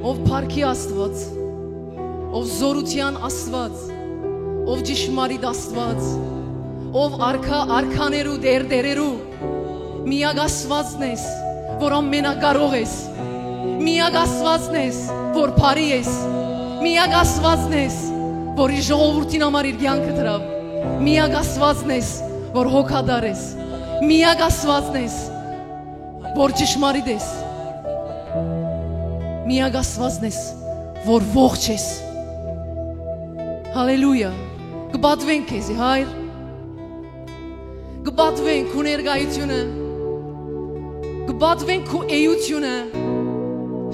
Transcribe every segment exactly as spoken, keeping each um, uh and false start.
Ով փառքի Աստուած, ով զօրութեան Աստուած, ով ճշմարիտ Աստուած, ով արքա արքաներու, տեր տերերու, միակ Աստուածն ես, որ ամենակարող ես, միակ Աստուածն ես, որ բարի ես, միակ Աստուածն ես, որ իր ժողովուրդին համար իր կեանքը դրաւ, միակ Աստուածն ես, որ հոգատար ես, միակ Աստուածն ես, որ ճշմարիտ ես, միակ Աստուածն ես, որ ողջ ես։ Հալելույա։ Կը պատուենք քեզի, Հայր։ Կը պատուենք քու ներկայությունը, կը պատուենք քու էությունը։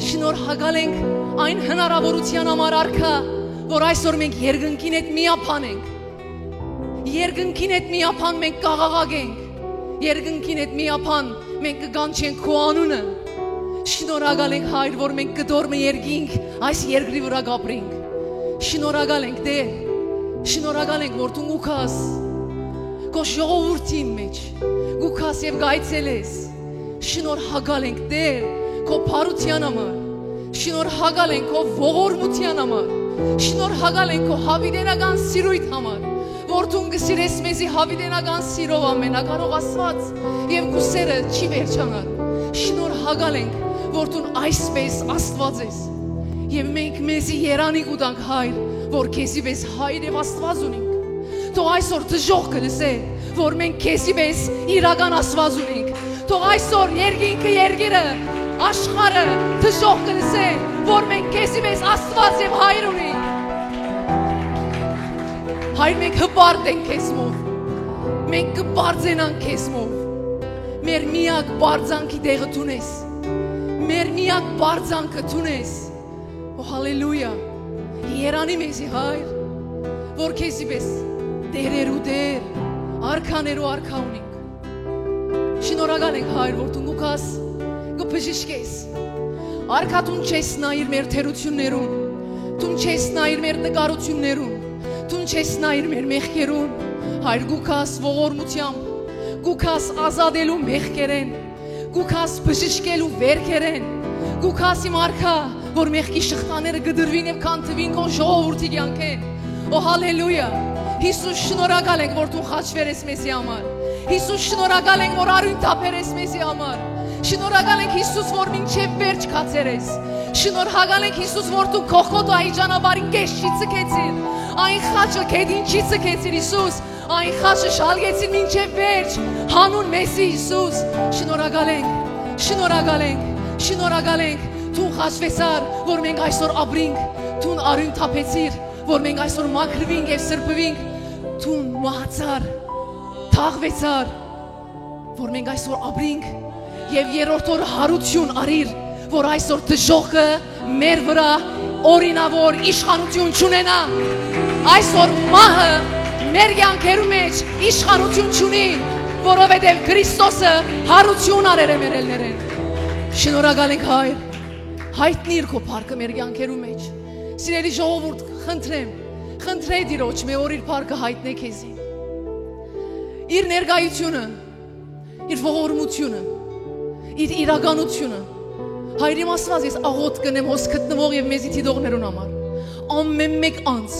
Շնորհակալ ենք այն հնարաւորութեան համար, արքայ, որ այսօր մենք երկնքին հետ միաբան ենք։ Երկնքին հետ միաբան մենք կ'աղաղակենք։ Երկնքին հետ միաբան մենք կը կանչենք քու անունը։ Շնորհակալ ենք, Հայր, որ մենք կտոր մը երկինք, այս երկրի վրայ կ'ապրենք։ Շնորհակալ ենք, Տէր։ Շնորհակալ ենք, որ դուն կու գաս քու ժողովուրդին մէջ, կու գաս եւ կ'այցելես։ Շնորհակալ ենք, Տէր, քու բարութեան համար։ Շնորհակալ ենք քու ողորմութեան համար։ Շնորհակալ ենք քու յաւիտենական սիրոյթ համար, որ դուն կը սիրես մեզի յաւիտենական սիրով, ամենակարող Աստուած, եւ քու սերը չի վերջանար։ Շնորհակալ ենք, որ դուն այսպես Աստուած ես։ Եւ մենք մեզի երանի կու տանք, Հայր, որ քեզի պես Հայր եւ Աստուած ունենք։ Թող այսօր դժոխքը լսէ, որ մենք քեզի պես իրական Աստուած ունենք։ Թող այսօր երկինքը, երկիրը, աշխարհը դժոխքը լսէ, որ մենք քեզի պես Աստուած եւ Հայր ունենք։ Հայր, մենք հպարտ ենք քեզմով։ Մենք կը պարծենանք քեզմով։ Մեր միակ պարծանքի տեղը դուն ես։ Մեր միակ պարծանքը դուն ես։ Ո, հալելույա։ Երանի մեզի, Հայր, որ քեզի պես տերերու Տեր, արքաներու արքայ ունենք։ Շնորհակալ ենք, Հայր, որ դու կու գաս, կը բժշկես։ Արքայ, դուն չես նայիր մեր թերություններուն, դուն չես նայիր մեր տկարություններուն, դուն չես նայիր մեր մեղքերուն, Հայր, կու գաս ողորմութեամբ, կու գաս ազատելու մեղքերէն, կու գաս բժշկելու վերքերէն, կու գաս իմ արքայ, որ մեղքի շղթաները կը դրուին եւ քանդուին քո ժողովուրդի կեանքէն։ Ո, հալելույա։ Յիսուս, շնորհակալ ենք, որ դու խաչվեր ես մեզի համար։ Յիսուս, շնորհակալ ենք, որ արիւն թափեր ես մեզի համար։ Շնորհակալ ենք, Յիսուս, որ մինչեւ վերջ գացեր ես։ Շնորհակալ ենք, Յիսուս, որ դու Գողգոթայի ճանապարհին կէս չի ձգեցիր, այն խաչը գետին չի ձգեցիր, Յիսուս, այն խաչը շալկեցիր մինչեւ վերջ, հանուն մեզի, Յիսուս։ Շնորհակալ ենք, շնորհակալ ենք, շնորհակալ ենք, դու խաչվեցար, որ մենք այսօր ապրինք, դուն արիւն թափեցիր, որ մենք այսօր մաքրուինք եւ սրբուինք, դուն մահացար, թաղուեցար, որ մենք այսօր ապրինք, եւ երրորդ օրը յարութիւն առիր, որ այսօր դժոխքը մեր վրայ օրինաւոր իշխանութիւն չունենայ։ Այսօր մահը մեր կեանքերու մէջ իշխանութիւն չունի, որովհետեւ Քրիստոսը յարութիւն առեր է մեր ելներէն։ Շնորհակալ ենք, Հայր, յայտնիր քո փառքը մեր կեանքերու մէջ։ Սիրելի ժողովուրդ, խնդրեմ, խնդրէ Տիրոջ, մէ օր իր փառքը յայտնէ քեզի։ Իր ներկայությունը, իր ողորմությունը, իր իրականությունը։ Հայր իմ Աստուած, ես աղոթք կ'ընեմ հոս գտնուող եւ մեզի դիտողներուն համար։ Ամեն մէկ անձ,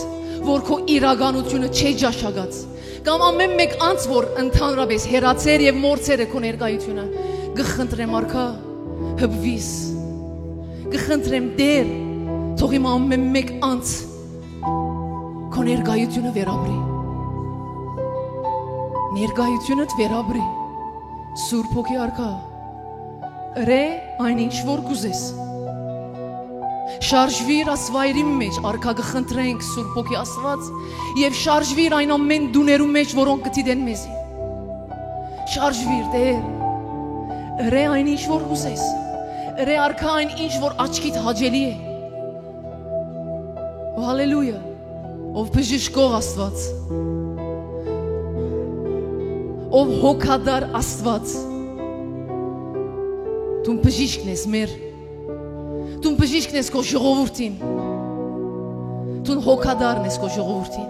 որ քո իրականությունը չէ ճաշակած, կամ ամեն մէկ անձ, որ ընդհանրապես հեռացեր եւ մոռցեր է քո ներկայությունը, կը խնդրեմ, արքայ, հպուիս, կը խնդրեմ, Տէր, թող իմ ամեն մէկ անձ քո ներկայությունը վերապրի։ Ներկայությունդ վերապրի, Սուրբ Հոգի, արքայ, ըրէ այն ինչ որ կ'ուզես։ Շարժուիր աս վայրին մէջ, արքայ, կը խնդրենք, Սուրբ Հոգի Աստուած, եւ շարժուիր այն ամեն տուներու մէջ, որոնք կը դիտեն մեզի։ Շարժուիր, Տէր, ըրէ այն ինչ որ կ'ուզես, ըրէ, արքայ, այն ինչ որ աչքիդ հաճելի է։ Ո, հալելույա, ով բժշկող Աստուած, ով հոգատար Աստուած, դուն բժիշկն ես մեր, դուն բժիշկն ես քո ժողովուրդին, դուն հոգատարն ես քո ժողովուրդին,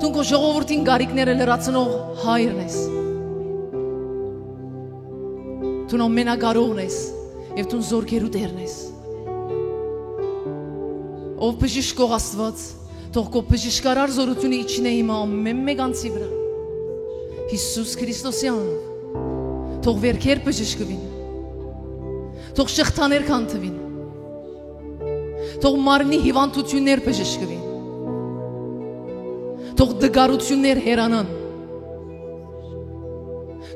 դուն քո ժողովուրդին կարիքները լրացնող Հայրն ես, դուն ամենակարողն ես եւ դուն զորքերու Տերն ես։ Ով բժշկող Աստուած, թող քո բժշկարար զօրութիւնը իջնէ հիմա ամէն մէկ անձի վրայ։ Յիսուս Քրիստոսի անունով, թող վէրքեր բժշկուին, թող շղթաներ քանդուին, թող մարմնի հիւանդութիւններ բժշկուին, թող տկարութիւններ հեռանան,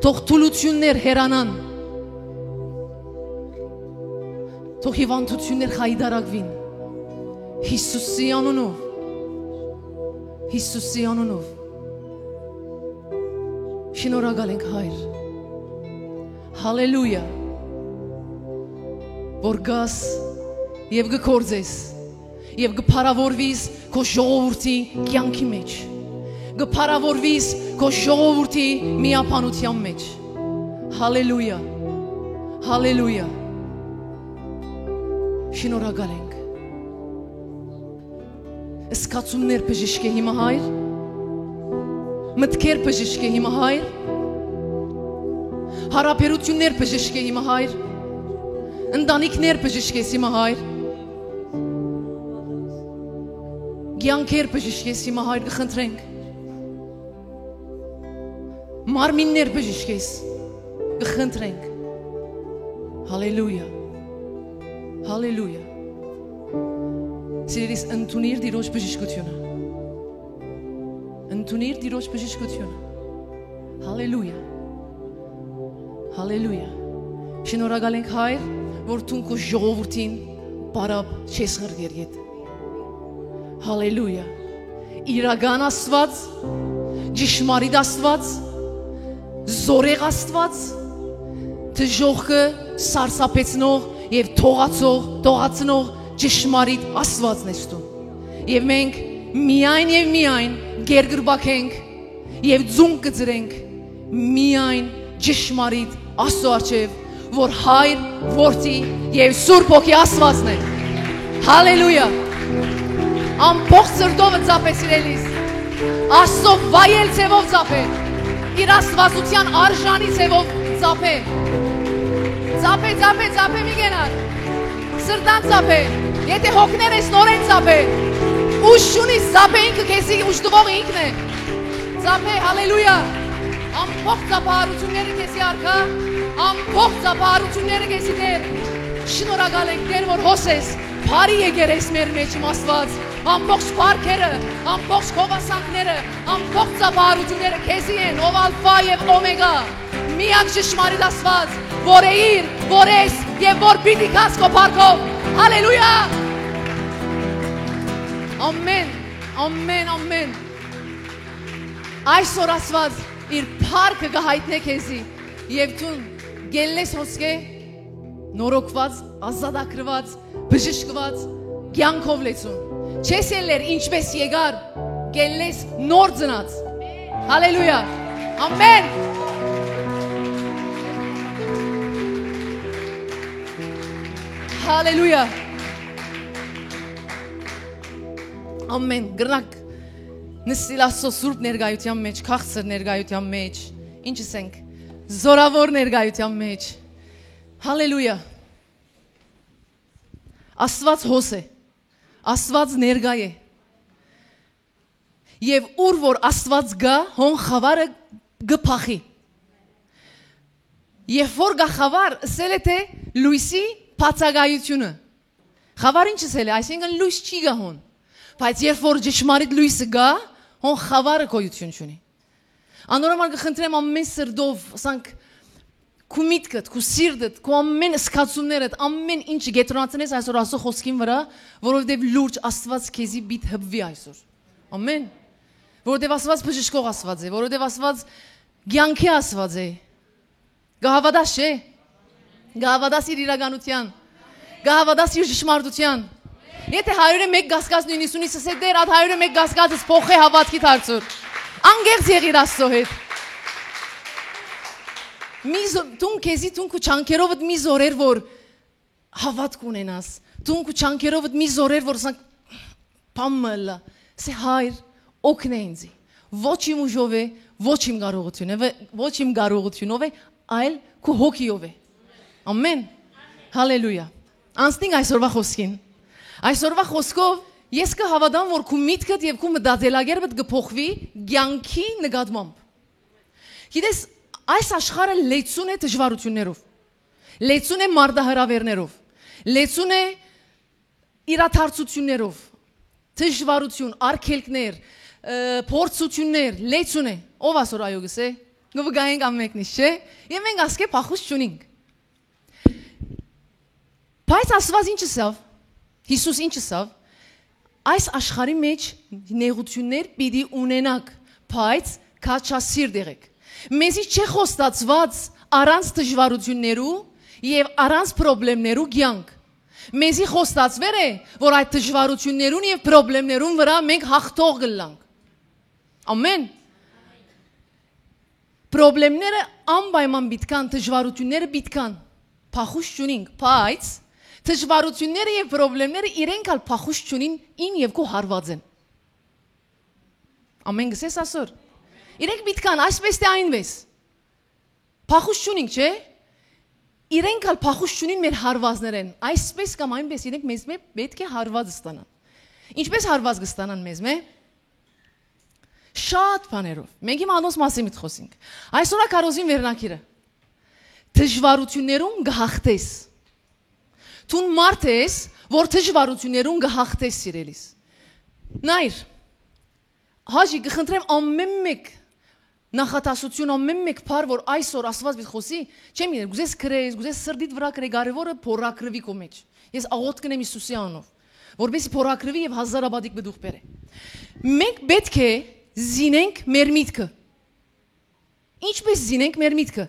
թող թուլութիւններ հեռանան, թող հիւանդութիւններ խայտառակուին։ Յիսուսի անունով, Յիսուսի անունով։ Շնորհակալ ենք, Հայր։ Հալելույա, որ գաս եւ կը գործես, եւ կը փառաւորուիս քո ժողովուրդի կեանքի մեջ, կը փառաւորուիս քո ժողովուրդի միաբանութեան մեջ։ Հալելույա, հալելույա։ Շնորհակալ ենք։ Զգացումներ բժշկէ հիմա, Հայր։ Մտքեր բժշկէ հիմա, Հայր։ Յարաբերութիւններ բժշկէ հիմա, Հայր։ Ընտանիքներ բժշկես հիմա, Հայր։ Կեանքեր բժշկես հիմա, Հայր, կը խնդրենք։ Մարմիններ բժշկես, կը խնդրենք։ Հալելույա, հալելույա։ Սիրելիս, ընդունիր Տիրոջ բժշկութիւնը։ Ընդունիր Տիրոջ բժշկութիւնը։ Հալելույա, հալելույա։ Շնորհակալ ենք, Հայր, որ դուն քո ժողովուրդին պարապ չես ղրկեր ետ։ Հալելույա։ Իրական Աստուած, ճշմարիտ Աստուած, զորեղ Աստուած, դժոխքը սարսափեցնող եւ թողացող, թողացնող ճշմարիտ Աստուածն ես դու։ Եւ մենք միայն եւ միայն գերգրբակենք եւ ձուն կը ծրենք միայն ճշմարիտ Աստծո առջեւ, որ Հայր, Որդի եւ Սուրբ Հոգի Աստուածն է։ Հալելույա։ Ամբողջ սրտովը ծափե, սիրելիս։ Աստծո վայել ձևով ծափե։ Իր աստվածության արժանի ձևով ծափե։ Ծափե, ծափե, ծափե, մի կենար։ Սրտան ծափե։ Եթե հոգներ ես, նորեն ծափե։ Ուժ չունի, ծափե, ինքը քեզի ուժ տվող ինքն է։ Ծափե, հալելույա։ Ամբողջ ծափահարությունները քեզի առկայ, ամբողջ ծափահարությունները քեզի, Տէր։ Շնորհակալ ենք, Տէր, որ հոս ես, բարի եկեր ես մեր մեջ, իմ Աստուած։ Ամբողջ բարքերը, ամբողջ գովասանքները, ամբողջ ծափահարությունները քեզի են, ով Ալֆա եւ Օմեգա, միակ ճշմարիտ Աստուած, որ էիր, որ ես եւ որ պիտի գաս քո բարքով։ Հալելույա։ Ամեն, ամեն, ամեն։ Այսօր Աստուած իր փառքը կը յայտնէ քեզի, եւ դուն կ'ելլես հոսքէ նորոգուած, ազատագրուած, բժշկուած, կեանքով լեցուն։ Չես ելլեր ինչպես եկար, կ'ելլես նոր ծնած։ Հալելույա։ Ամեն։ Հալելույա։ Ամեն։ Կրնակ նստիլ Աստծո սուրբ ներկայութեան մեջ, քաղցր ներկայութեան մեջ, ինչ ասենք, զորաւոր ներկայութեան մեջ։ Հալելույա։ Աստուած հոս է, Աստուած ներկայ է։ Եւ ուր որ Աստուած կայ, հոն խաւարը կը փախի։ Երբ որ կայ խաւար, ըսել է, թէ լոյսի բացակայութիւնը։ Խաւար ինչ ըսել է, այսինքն լոյս չի գայ հոն։ Բայց երբ որ ճշմարիտ լոյսը կայ, հոն խաւարը գոյութիւն չունի։ Անոր համար կը խնդրեմ ամեն սրտով, ասանք, քու միտքդ, քու սիրտդ, քու ամեն զգացումներդ, ամեն ինչ կետրոնացնես այսօր Աստծո խօսքին վրայ, որովհետեւ լուրջ Աստուած քեզի պիտի հպվի այսօր։ Ամեն։ Որովհետեւ Աստուած բժշկող Աստուած է, որովհետեւ Աստուած կեանքի Աստուած է։ Կը հաւատաս, չէ՞։ Կը հաւատաս իր իրականութեան։ Կը հաւատաս իր ճշմարտութեան։ Եթե հարիւրը մէկ կասկած նոյնիսկ ունի, ասե, Տէր, այդ հարիւրը մէկ կասկածս փոխէ հաւատքի դարձուր։ Անկեղծ եղիր Աստծո հետ։ Մի զո-, դուն քեզի, դուն քու չանքերովդ մի զորեր, որ հաւատք ունենաս։ Դուն քու չանքերովդ մի զորեր, որ ասանք, բան մը ըլլայ, ասե, Հայր, օգնէ ինձի։ Ոչ իմ ուժով է, ոչ իմ կարողութիւնով է, ոչ իմ կարողութիւնով է, այլ քու հոգիով է։ Ամեն։ Հալելույա։ Անցնենք այսօրվա խօսքին։ Այսօրվա խօսքով Ես կը հաւատամ, որ քու միտքդ եւ քու մտածելակերպդ կը փոխուի կեանքի նկատմամբ։ Գիտես, այս աշխարհը լեցուն է դժվարութիւններով, լեցուն է մարտահրաւերներով, լեցուն է իրադարձութիւններով, դժվարութիւն, արգելքներ, ը, փորձութիւններ, լեցուն է։ Ով ասոր այո գսե, կը վկայենք ամենքնիշ, չէ՞։ Եւ մենք ասկէ փախուստ չունինք։ Բայց Աստուած ինչ ըսաւ, Յիսուս ինչ ըսաւ, այս աշխարհի մեջ նեղութիւններ պիտի ունենաք, բայց քաջասիրտ եղէք։ Մեզի չէ խոստացուած առանց դժվարութիւններու եւ առանց պրոբլեմներու կեանք։ Մեզի խոստացուեր է, որ այդ դժվարութիւններուն եւ պրոբլեմներուն վրայ մենք հաղթող կ'ըլլանք։ Ամեն։ Պրոբլեմները անպայման պիտի գան, դժվարութիւնները պիտի գան։ Փախուստ չունինք, բայց դժվարութիւնները եւ պրոբլեմները իրենք ալ փախուստ չունին, ին եւ քու հարուած են։ Ամեն գսես ասոր։ Իրենք պիտի գան, այսպես թե այնպես։ Փախուստ չունինք, չէ՞։ Իրենք ալ փախուստ չունին մեր հարուածներէն։ Այսպես կամ այնպես իրենք մեզմէ պէտք է հարուած ստանան։ Ինչպես հարուած կստանան մեզմէ։ Շատ բաներով։ Մենք հիմա անոնց մասին մտք խօսինք։ Այսօր ա քարոզին վերնագիրը։ Դժվարութիւններուն կը հաղթես։ Դուն մարդ ես, որ դժվարութիւններուն կը հաղթես, սիրելիս։ Նայր, Հաճի, կը խնդրեմ, ամեն մէկ նախադասութիւն, ամեն մէկ բառ, որ այսօր Աստուած պիտի խօսի, չեմ գիտեր, կուզես գրես, կուզես սրտիդ վրայ գրե, կարեւորը փորագրուի քո մեջ։ Ես աղօթք կ'ընեմ Յիսուսի անունով, որպեսզի փորագրուի եւ հազար աբատիկ պտուղ բերէ։ Մենք պէտք է զինենք մեր միտքը։ Ինչպե՞ս զինենք մեր միտքը։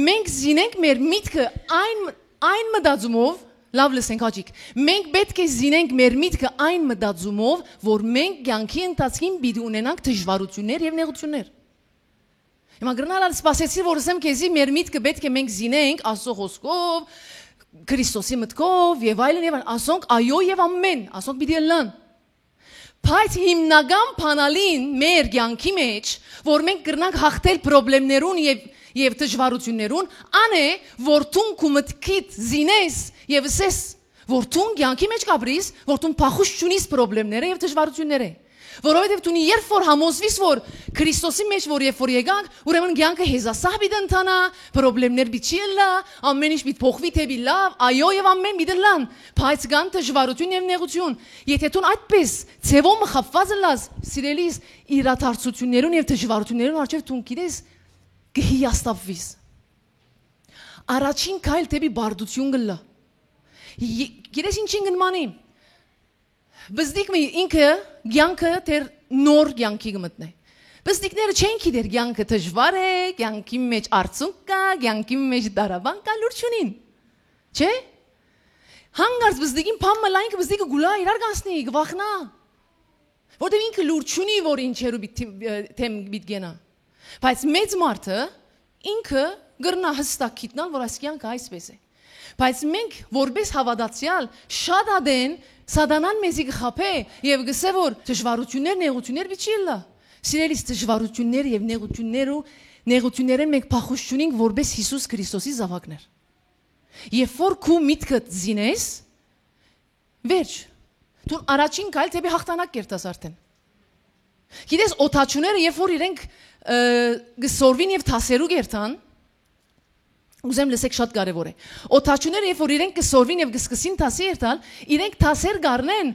Մենք զինենք մեր միտքը այն, այն մտածումով, լաւ լսենք, Հաճիկ, մենք պէտք է զինենք մեր միտքը այն մտածումով, որ մենք կեանքի ընթացքին պիտի ունենանք դժվարութիւններ եւ նեղութիւններ։ Հիմա կրնալ ալ սպասեցի, որ ասեմ քեզի, մեր միտքը պէտք է մենք զինենք Աստծո խօսքով, Քրիստոսի մտքով եւ այլն եւ այլն, ասոնք այո եւ ամեն, ասոնք պիտի ըլլան։ Բայց հիմնական բանալին մեր կեանքի մեջ, որ մենք կրնանք հաղթել պրոբլեմներուն եւ, եւ դժվարութիւններուն, ան է, որ դուն քու մտքիդ զինես եւ ըսես, որ դուն կեանքի մեջ կ'ապրիս, որ դուն փախուստ չունիս պրոբլեմները եւ դժվարութիւնները։ Որովհետեւ դուն երբ որ համոզվիս, որ Քրիստոսի մեջ որ երբ որ եկանք, ուրեմն կեանքը հեզասահ պիտի ընթանայ, պրոբլեմներ պիտի չի ըլլայ, ամեն ինչ պիտի փոխուի դէպի լաւ, այո, եւ ամեն պիտի ըլլան, բայց կան դժվարութիւն եւ նեղութիւն։ Եթե դուն այդպես ձեւով մը խաբուած ըլլաս, սիրելիս, իրադարձութիւններուն եւ դժվարութիւններուն առջեւ դուն գիտես, կը հիասթափուիս։ Առաջին քայլ դէպի բարդութիւն կ'ըլլայ։ Ե-, գիտես ինչին կ'նմանի։ Բզդիկ մը ինքը կեանքը դեռ նոր կեանքի կը մտնէ։ Բզդիկները չեն գիտեր կեանքը դժուար է, կեանքի մեջ արցունք կայ, կեանքի մեջ դարաբան կայ, լուր չունին։ Չէ՞։ Հանկարծ բզդիկին բան մը լայնքը բզդիկը գուլա իրար կանցնի, կվախնայ։ Որտեւ ինքը լուր չունի, որ ինչերու պիտի, ը, դէմ պիտի կենայ։ Բայց մեծ մարդը ինքը կրնայ հստակ գիտնալ, որ այս կեանքը այսպես է։ Բայց մենք, որպես հաւատացեալ, շատ ատեն սատանան մեզի կը խաբէ եւ կ'ըսէ, որ դժվարութիւններ, նեղութիւններ պիտի չի ըլլայ։ Սիրելիս, դժվարութիւններ եւ նեղութիւններու, նեղութիւններէն մենք փախուստ չունինք, որպես Յիսուս Քրիստոսի զաւակներ։ Երբ որ քու միտքդ զինես, վերջ, դուն առաջին քայլ դէպի հաղթանակ կերտաս արդեն։ Գիտես, օդաչուները, երբ որ իրենք, ը, կը սորվին եւ դասերու կերտան, ուզեմ լսեք, շատ կարեւոր է։ Օդաչուները, երբ որ իրենք կը սորվին եւ կը սկսին դասի երթալ, իրենք դասեր կ'առնեն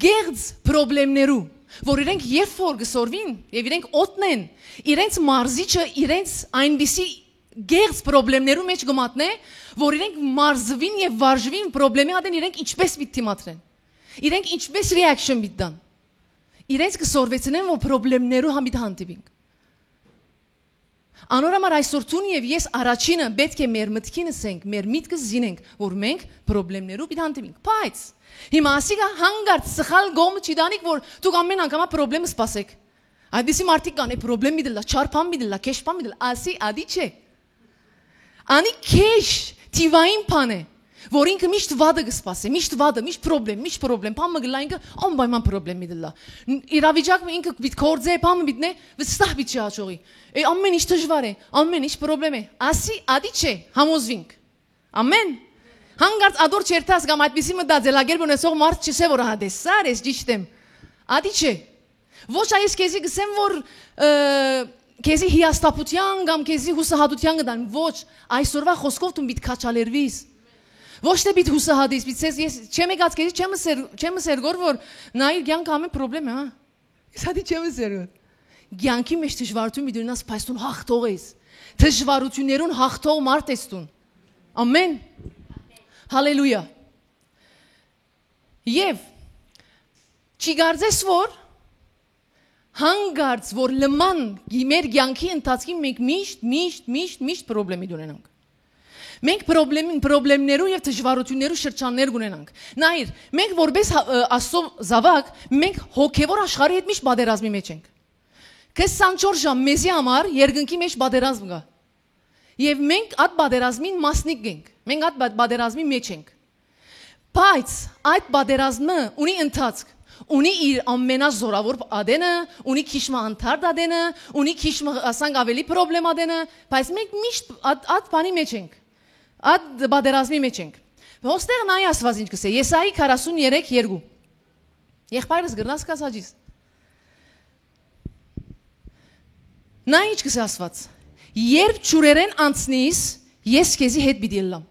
գեղձ պրոբլեմներու, որ իրենք երբ որ կը սորվին եւ իրենք օդնեն, իրենց մարզիչը իրենց այնպիսի գեղձ պրոբլեմներու մեջ կը մատնէ, որ իրենք մարզուին եւ վարժուին պրոբլեմի ատեն իրենք ինչպես պիտի դիմադրեն, իրենք ինչպես ռեակշն պիտի տան, իրենց կը սորվեցնեն, որ պրոբլեմներու համար պիտի հանդիպինք։ Անոր համար այսօր դուն եւ ես առաջինը պէտք է մեր մտքին ըսենք, մեր միտքը զինենք, որ մենք պրոբլեմներու պիտի հանդիպինք։ Բայց հիմա ասիկա հանգարց սխալ կողմը չի տանիք, որ դուք ամեն անգամ պրոբլեմ սպասեք։ Այդպիսի մարդիկ կան, է պրոբլեմ մի դլա, չար բան մի դլա, քեշ բան մի դլա, ասի ադի չէ։ Անի քեշ թիվային բան է, որ ինքը միշտ վատը կսպասի, միշտ վատը, միշտ պրոբլեմ, միշտ պրոբլեմ, բան մը գլա ինքը անպայման պրոբլեմ մի դլա։ Ն-, իրավիճակ մը ինքը պիտի կործե, բան մը պիտի նե, վստահ պիտի չհաջողի։ Է, ամեն ինչ դժվար է, ամեն ինչ պրոբլեմ է։ Ասի ադի չէ, համոզվինք։ Ամեն։ Հանկարծ ատոր չերթած կամ այդպիսի մտածելակերպ ունեցող մարդ չ'ըսէ որ, «Ահա տեսա՞ր, ես ճիշդ եմ»։ Ատի չէ։ Ոչ, այս քեզի կ'ըսեմ որ, ը, քեզի հիասթափութեան կամ քեզի յուսահատութեան կտան։ Ոչ, այսօրվա խօսքով դուն պիտի քաջալերուիս։ Ոչ թէ պիտի յուսահատիս, պիտի ասես, «Ես չեմ եկած քեզի, չեմ ըսեր, չեմ ըսեր գոր որ նայիր կյանքը ամէն պրոբլեմ է, հա»։ Ես ատի չեմ ըսեր գոր։ Կյանքի մեջ դժվարութիւն պիտի ունենաս, բայց դուն հաղթող ես։ Դժվարութիւններուն հաղթող մարդ ես դուն։ Ամեն։ Հալելույա։ Եւ չի կարծես որ հանկարծ որ լման գի-, մեր կյանքի ընթացքին մենք միշտ, միշտ, միշտ, միշտ պրոբլեմի ունենանք։ Մենք պրոբլեմ-, պրոբլեմներու եւ դժվարութիւններու շրջաններ կունենանք։ Նայիր, մենք որպես հա-, ը, Աստծո զաւակ, մենք հոգեվոր աշխարհի հետ միշտ պատերազմի մեջ ենք։ Քսանչորս ժամ մեզի համար երկնքի մեջ պատերազմ կա։ Եւ մենք այդ պատերազմին մասնիկ ենք։ Մենք այդ պա-, պատերազմի մեջ ենք։ Բայց այդ պատերազմը ունի ընթացք, ունի իր ամենազորաւոր ատենը, ունի քիչ մը անդարդ ատենը, ունի քիչ մը, ասենք, ավելի պրոբլեմ ատենը, բայց մենք միշտ այդ, այդ բանի մեջ ենք, այդ պատերազմի մեջ ենք։ Ոստեղ նայ Աստված ինչ կ'ըսէ, Եսայի քառասուն երեք երկու։ Եղբայրս կրնաս կասաճիս։ Նայ ինչ կ'ըսէ Աստված. «Երբ ջուրերէն անցնիս, ես քեզի հետ պիտի ըլլամ։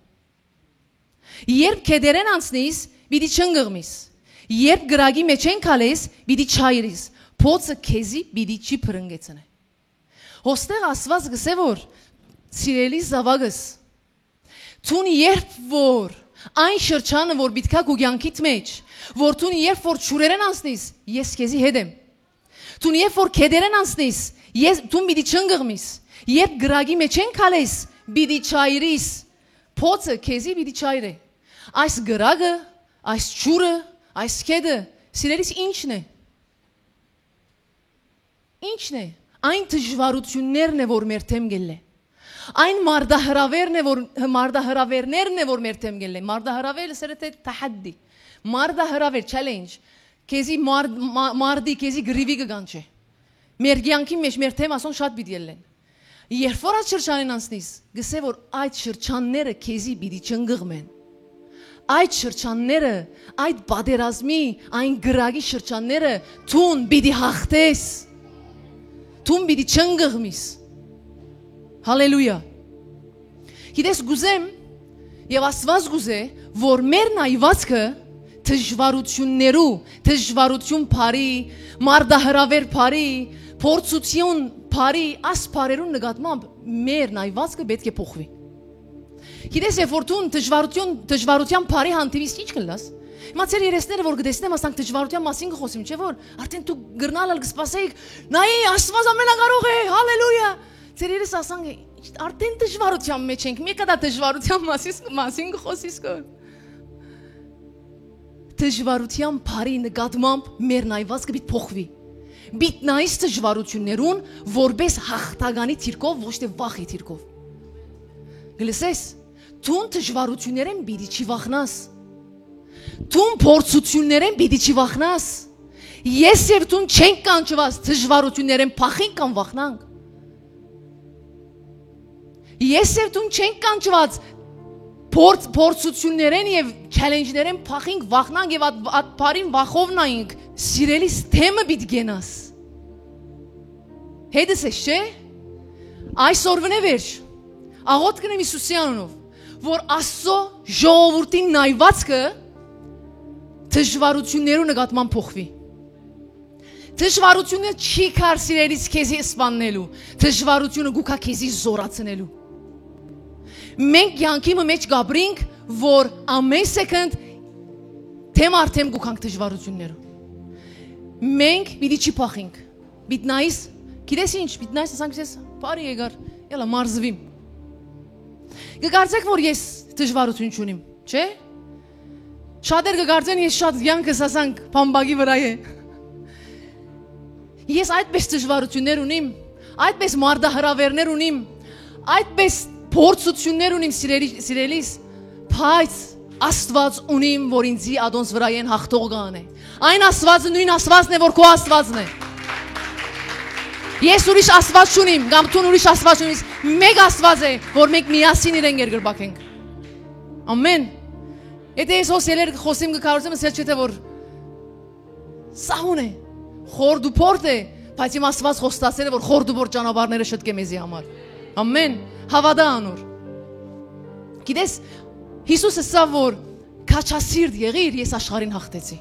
Երբ գետերէն անցնիս, պիտի չընկղմիս։ Երբ կրակի մէջէն քալես, պիտի չայրիս։ Բոցը քեզի պիտի չի փրկեցնէ»։ Ոստեղ Աստված կ'ըսէ որ, սիրելի զաւակս, դուն երբ որ այն շրջանը որ պիտի գայ քու կյանքիդ մեջ, որ դուն երբ որ ջուրերէն անցնիս, ես քեզի հետ եմ։ Դուն երբ որ գետերէն անցնիս, ես, դուն պիտի չընկղմիս, երբ կրակի մէջէն քալես, պիտի չայրիս, բոցը քեզի պիտի չայրէ։ Այս կրակը, այս ջուրը, այս գետը, սիրելիս, ի՞նչն է։ Ի՞նչն է։ Այն դժվարութիւններն է որ մեր դէմ գելլէ։ Այն մարտահրաւերն է որ, մարտահրաւերներն է որ մեր դէմ գելլէ։ Մարտահրաւեր ըսել է թէ թահադի։ Մարտահրաւեր, challenge։ Քեզի մարդ-, մա-, մարտի, քեզի գրիվի կը կանչէ։ Մեր կեանքի մեջ մեր թէմ ասոնք շատ պիտի ելլեն։ Երբ որ այդ շրջանին անցնիս, գսե որ այդ շրջանները քեզի պիտի չընկղմեն։ Այդ շրջանները, այդ պատերազմի, այն կրակի շրջանները դուն պիտի հաղթես։ Դուն պիտի չընկղմիս։ Հալելույա։ Գիտես, կուզեմ եւ Աստված կուզէ որ մեր նայվածքը դժվարութիւններու, դժվարութիւն բարի, մարտահրաւեր բարի, փորձութիւն բարի, աս բարերուն նկատմամբ մեր նայվածքը պէտք է փոխուի։ Գիտես, երբ որ դուն դժվարութիւն, դժվարութեան բարի հանդիպիս, ի՞նչ կ'ըլլաս։ Հիմա ձեր երեսները որ կտեսնեմ, ասանք դժվարութեան մասին կը խօսիմ, չէ՞ որ։ Արդեն դուք կրնալ ալ կսպասէիք, նայ, Աստված ամենակարող է, հալելույա։ Ձեր երես ասանք, «Ի՞նչ, արդեն դժվարութեան մեջ ենք, մեկը դա դժվարութեան մասին, մասին կը խօսիս գոր»։ Դժվարութեան բարի նկատմամբ մեր նայվածքը պիտի փոխուի։ Պիտի նայես դժվարութիւններուն որպես հաղթականի դիրքով, ոչ թէ վախի դիրքով։ Կլսես, դուն դժվարութիւններէն պիտի չի վախնաս։ Դուն փորձութիւններէն պիտի չի վախնաս։ Ես եւ դուն չենք կանչուած դժվարութիւններէն փախինք կամ վախնանք։ Ես եւ դուն չենք կանչուած փորձ-, փորձութիւններէն եւ challenge-ներէն փախինք, վախնանք եւ այդ, այդ բարին վախով նայինք, սիրելիս, թէմը պիտի կենաս։ Հետս ես, չէ՞։ Այսօր վնե վերջ, աղոթք կ'ընեմ Յիսուսի անունով, որ Աստծո ժողովուրդին նայվածքը դժվարութիւններու նկատմամբ փոխուի։ Դժվարութիւնը չի գար, սիրելիս, քեզի սպաննելու, դժվարութիւնը կու գայ քեզի զորացնելու։ Մենք կեանքի մը մեջ կ'ապրինք, որ ամեն սեքենդ թեմ արդեմ կու գանք դժվարութիւններու։ Մենք պիտի չի փախինք։ Պիտի նայիս, գիտես ինչ, պիտի նայիս, ասանք ես բարի եկար, ելա մարզվիմ։ Կկարծեք, որ ես դժվարութիւն չունիմ, չէ՞։ Շատեր կկարծեն, ես շատ կեանքս, ասանք, բամբակի վրայ է։ Ես այդպես դժվարութիւններ ունիմ, այդպես մարտահրաւերներ ունիմ, այդպես փորձութիւններ ունիմ, սիրելի-, սիրելիս, բայց Աստված ունիմ, որ ինձի ադոնց վրայ են հաղթող կ'անէ։ Այն Աստվածը նոյն Աստվածն է, որ քո Աստվածն է։ Ես ուրիշ Աստված չունիմ, կամ դուն ուրիշ Աստված չունիս, մէկ Աստված է, որ մենք միասին իրեն երկրպագենք։ Ամեն։ Եթե ես հոս ելեր կը խօսեմ, կը քարոզեմ, ըսել չէ՞ որ սահուն է, խորդ ու փորդ է, բայց իմ Աստուած խոստացել է, որ խորդ ու փորդ ճանապարհները շտկէ մեզի համար։ Ամեն, հաւատա անոր։ Գիտես, Յիսուս ըսաւ, որ քաջասիրտ եղիր, ես աշխարհին հաղթեցի։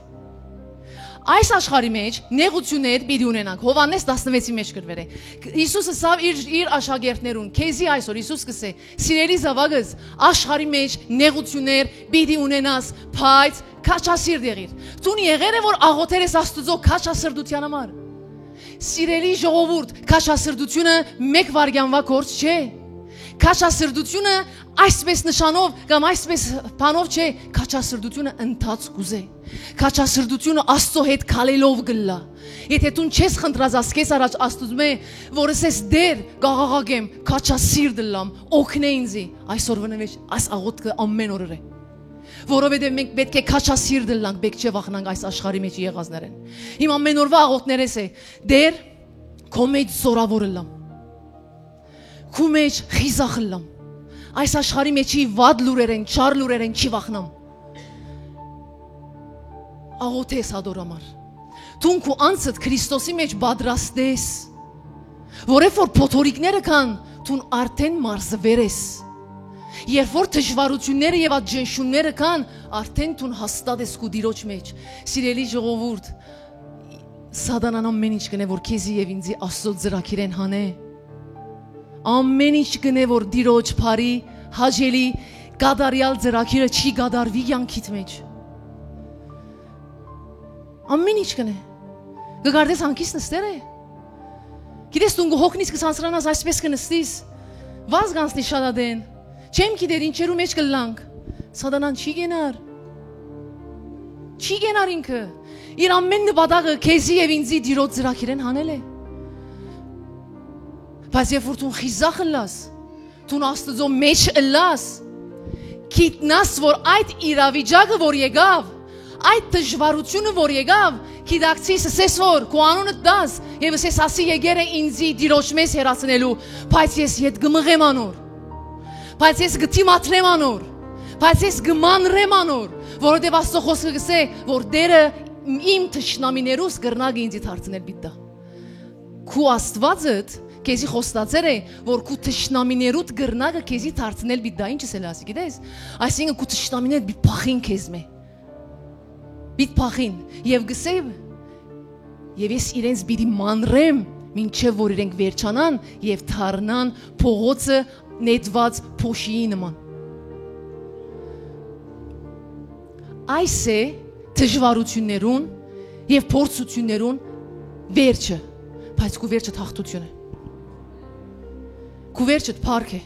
Այս աշխարհի մեջ նեղութիւններ պիտի ունենանք։ Յովհաննէս տասնվեցի մեջ գրուեր է։ Յիսուս ըսաւ իր, իր աշակերտներուն, քեզի այսօր Յիսուս կ'ըսէ, սիրելի զաւակս, աշխարհի մեջ նեղութիւններ պիտի ունենաս, բայց քաջասիրտ եղիր։ Դուն եղեր է որ աղոթեր ես Աստուծոյ քաջասրտութեան համար։ Սիրելի ժողովուրդ, քաջասրտութիւնը մէկ վայրկեանուա գործ չէ։ Քաջասրտութիւնը այսպես նշանով կամ այսպես բանով չէ, քաջասրտութիւնը ընթացք կ'ուզէ։ Քաջասրտութիւնը Աստծո հետ քալելով կ'ըլլայ։ Եթե դուն չես խնդրած ասկես առաջ Աստուծմէ, որ ըսես, «Տէր, կ'աղաղակեմ, քաջասիրտ ըլլամ, օգնէ ինձի», այսօր վնվեշ այս աղոթքը ամեն օր ըրէ։ Որովհետեւ մենք պէտք է քաջասիրտ ըլլանք, պէտք չէ վախնանք այս աշխարհի մեջ եղածներէն։ Իմ ամեն օրվա աղոթներէս է, «Տէր, քո մեջ զորաւոր ըլլամ, քու մեջ խիզախ ըլլամ, այս աշխարհի մեջի վատ լուրերէն, չար լուրերէն չի վախնամ»։ Աղոթես ատոր համար։ Դուն քու անձդ Քրիստոսի մեջ պատրաստես, որ երբ որ փոթորիկները կան, դուն արդեն մարզուեր ես։ Երբ որ դժվարութիւնները եւ այդ ճնշումները կան, արդեն դուն հաստատ ես քու Տիրոջ մեջ։ Սիրելի ժողովուրդ, Սատանան ամեն ինչ կ'ընէ, որ քեզի եւ ինձի Աստծո ծրագիրէն հանէ։ Ամեն ինչ կ'ընէ, որ Տիրոջ բարի, հաճելի, կատարեալ ծրագիրը չի կատարուի կեանքիդ մեջ։ Ամեն ինչ կ'ընէ։ Կը կարդես հանգիստ նստեր է։ Գիտես, դուն կը հոգնիս, կը սանսրանաս, այսպես կը նստիս։ Վազք անցնի շատ ատեն։ Չեմ գիտեր ինչերու մեջ կ'ըլլանք։ Սատանան չի կենար։ Չի կենար ինքը։ Իր ամեն նպատակը քեզի եւ ինձի Տիրոջ ծրագիրէն հանել է։ Բայց երբ որ դուն խիզախ ըլլաս, դուն Աստուծոյ մեջ ըլլաս, գիտնաս, որ այդ իրավիճակը որ եկաւ, այդ դժվարութիւնը որ եկաւ, գիտակցիս, ըսես, որ քու անունդ տաս եւ ըսես, «Ասի եկեր է ինձի Տիրոջ մեզ հեռացնելու, բայց ես ետ կը մղեմ անոր, բայց ես կը դիմադրեմ անոր, բայց ես կը մանրեմ անոր», որովհետեւ Աստծո խօսքը կ'ըսէ, որ Տէրը իմ թշնամիներուս կրնակ ինձի դարձնել պիտի տայ։ Քու Աստուածդ քեզի խոստացեր է, որ քու թշնամիներուդ կրնակը քեզի դարձնել պիտի տայ, ինչ ըսել ասի, գիտես։ Այսինքն քու թշնամիներդ պիտի փախին քեզմէ։ Պիտի փախին եւ կ'ըսէ, «Եւ ես իրենց պիտի մանրեմ, մինչեւ որ իրենք վերջանան եւ դառնան փողոցը նետուած փոշիի նման»։ Այս է դժվարութիւններուն եւ փորձութիւններուն վերջը, բայց քու վերջը հաղթութիւն է։ Քու վերջը փառք է,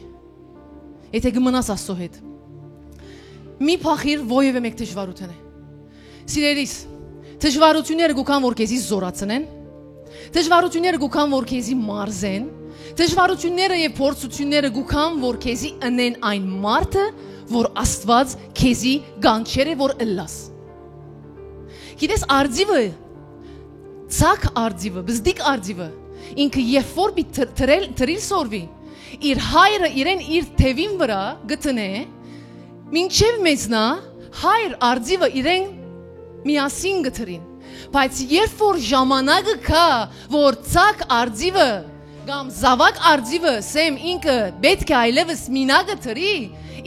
եթե կը մնաս Աստծո հետ։ Մի փախիր որեւէ մէկ դժվարութենէ։ Սիրելիս, դժվարութիւնները կու գան, որ քեզի զօրացնեն, դժվարութիւնները կու գան, որ քեզի մարզեն, դժվարութիւնները եւ փորձութիւնները կու գան, որ քեզի ընեն այն մարդը, որ Աստուած քեզի կանչեր է, որ ըլլաս։ Գիտես, արծիվը, ցակ արծիվը, բզդիկ արծիվը, ինքը երբ որ պիտի թր-, թրել, թրիլ սորվի, իր հայրը իրեն իր թեւին վրայ կը տնէ, մինչեւ մեզնայ հայր արծիվը իրեն միասին կը թրին։ Բայց երբ որ ժամանակը կայ, որ ցակ արծիվը կամ զաւակ արծիվը, սեմ, ինքը պէտք է այլեւս մինակ կը թրի,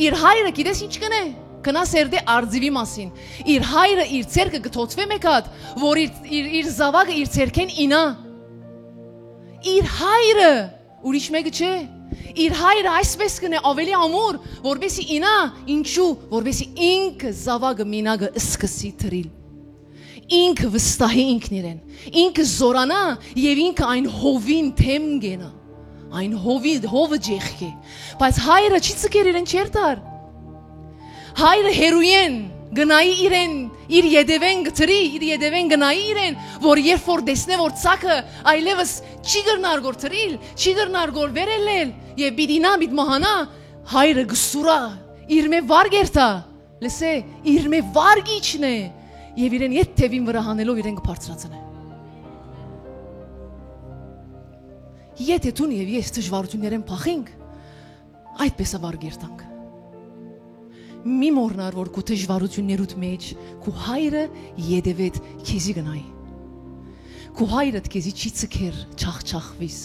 իր հայրը գիտես ինչ կ'ընէ, կ'երթայ արծիվի մասին։ Իր հայրը իր ձեռքը կը թօթուէ մէկ հատ, որ իր, իր, իր զաւակը իր ձեռքէն իյնայ։ Իր հայրը, ուրիշ մէկը չէ։ Իր հայրը այսպես կ'ընէ, ավելի ամուր, որպեսզի իյնայ, ինչու, որպեսզի ինքը զաւակը մինակ կը սկսի թրիլ։ Ինքը վստահի ինքն իրեն, ինքը զօրանայ եւ ինքը այն հովին դէմ կենայ, այն հովի, հովը ջեղկէ։ Բայց հայրը չի ձգեր իրեն, չ'երթար։ Հայրը հեռուէն կը նայի իրեն, իր ետեւէն կը թրի, իր ետեւէն կը նայի իրեն, որ երբ որ տեսնէ, որ ցակը այլեւս չի կրնար գոր թրիլ, չի կրնար գոր վեր ելլել, եւ պիտի իյնայ, պիտի մահանայ, հայրը կը սուրայ, իրմէ վար կ'երթայ, լսէ, իրմէ վար կ'իջնէ, եւ իրեն ետ թեւին վրայ հանելով իրեն կը բարձրացնէ։ Եթէ դուն եւ ես դժվարութիւններէն փախինք, այդպես ա վար կ'երթանք։ Մի մոռնար, որ քու դժուարութիւններուդ մէջ քու հայրը ետեւեդ քեզի կնայի։ Քու հայրդ քեզի չի ձգեր չախչախուիս։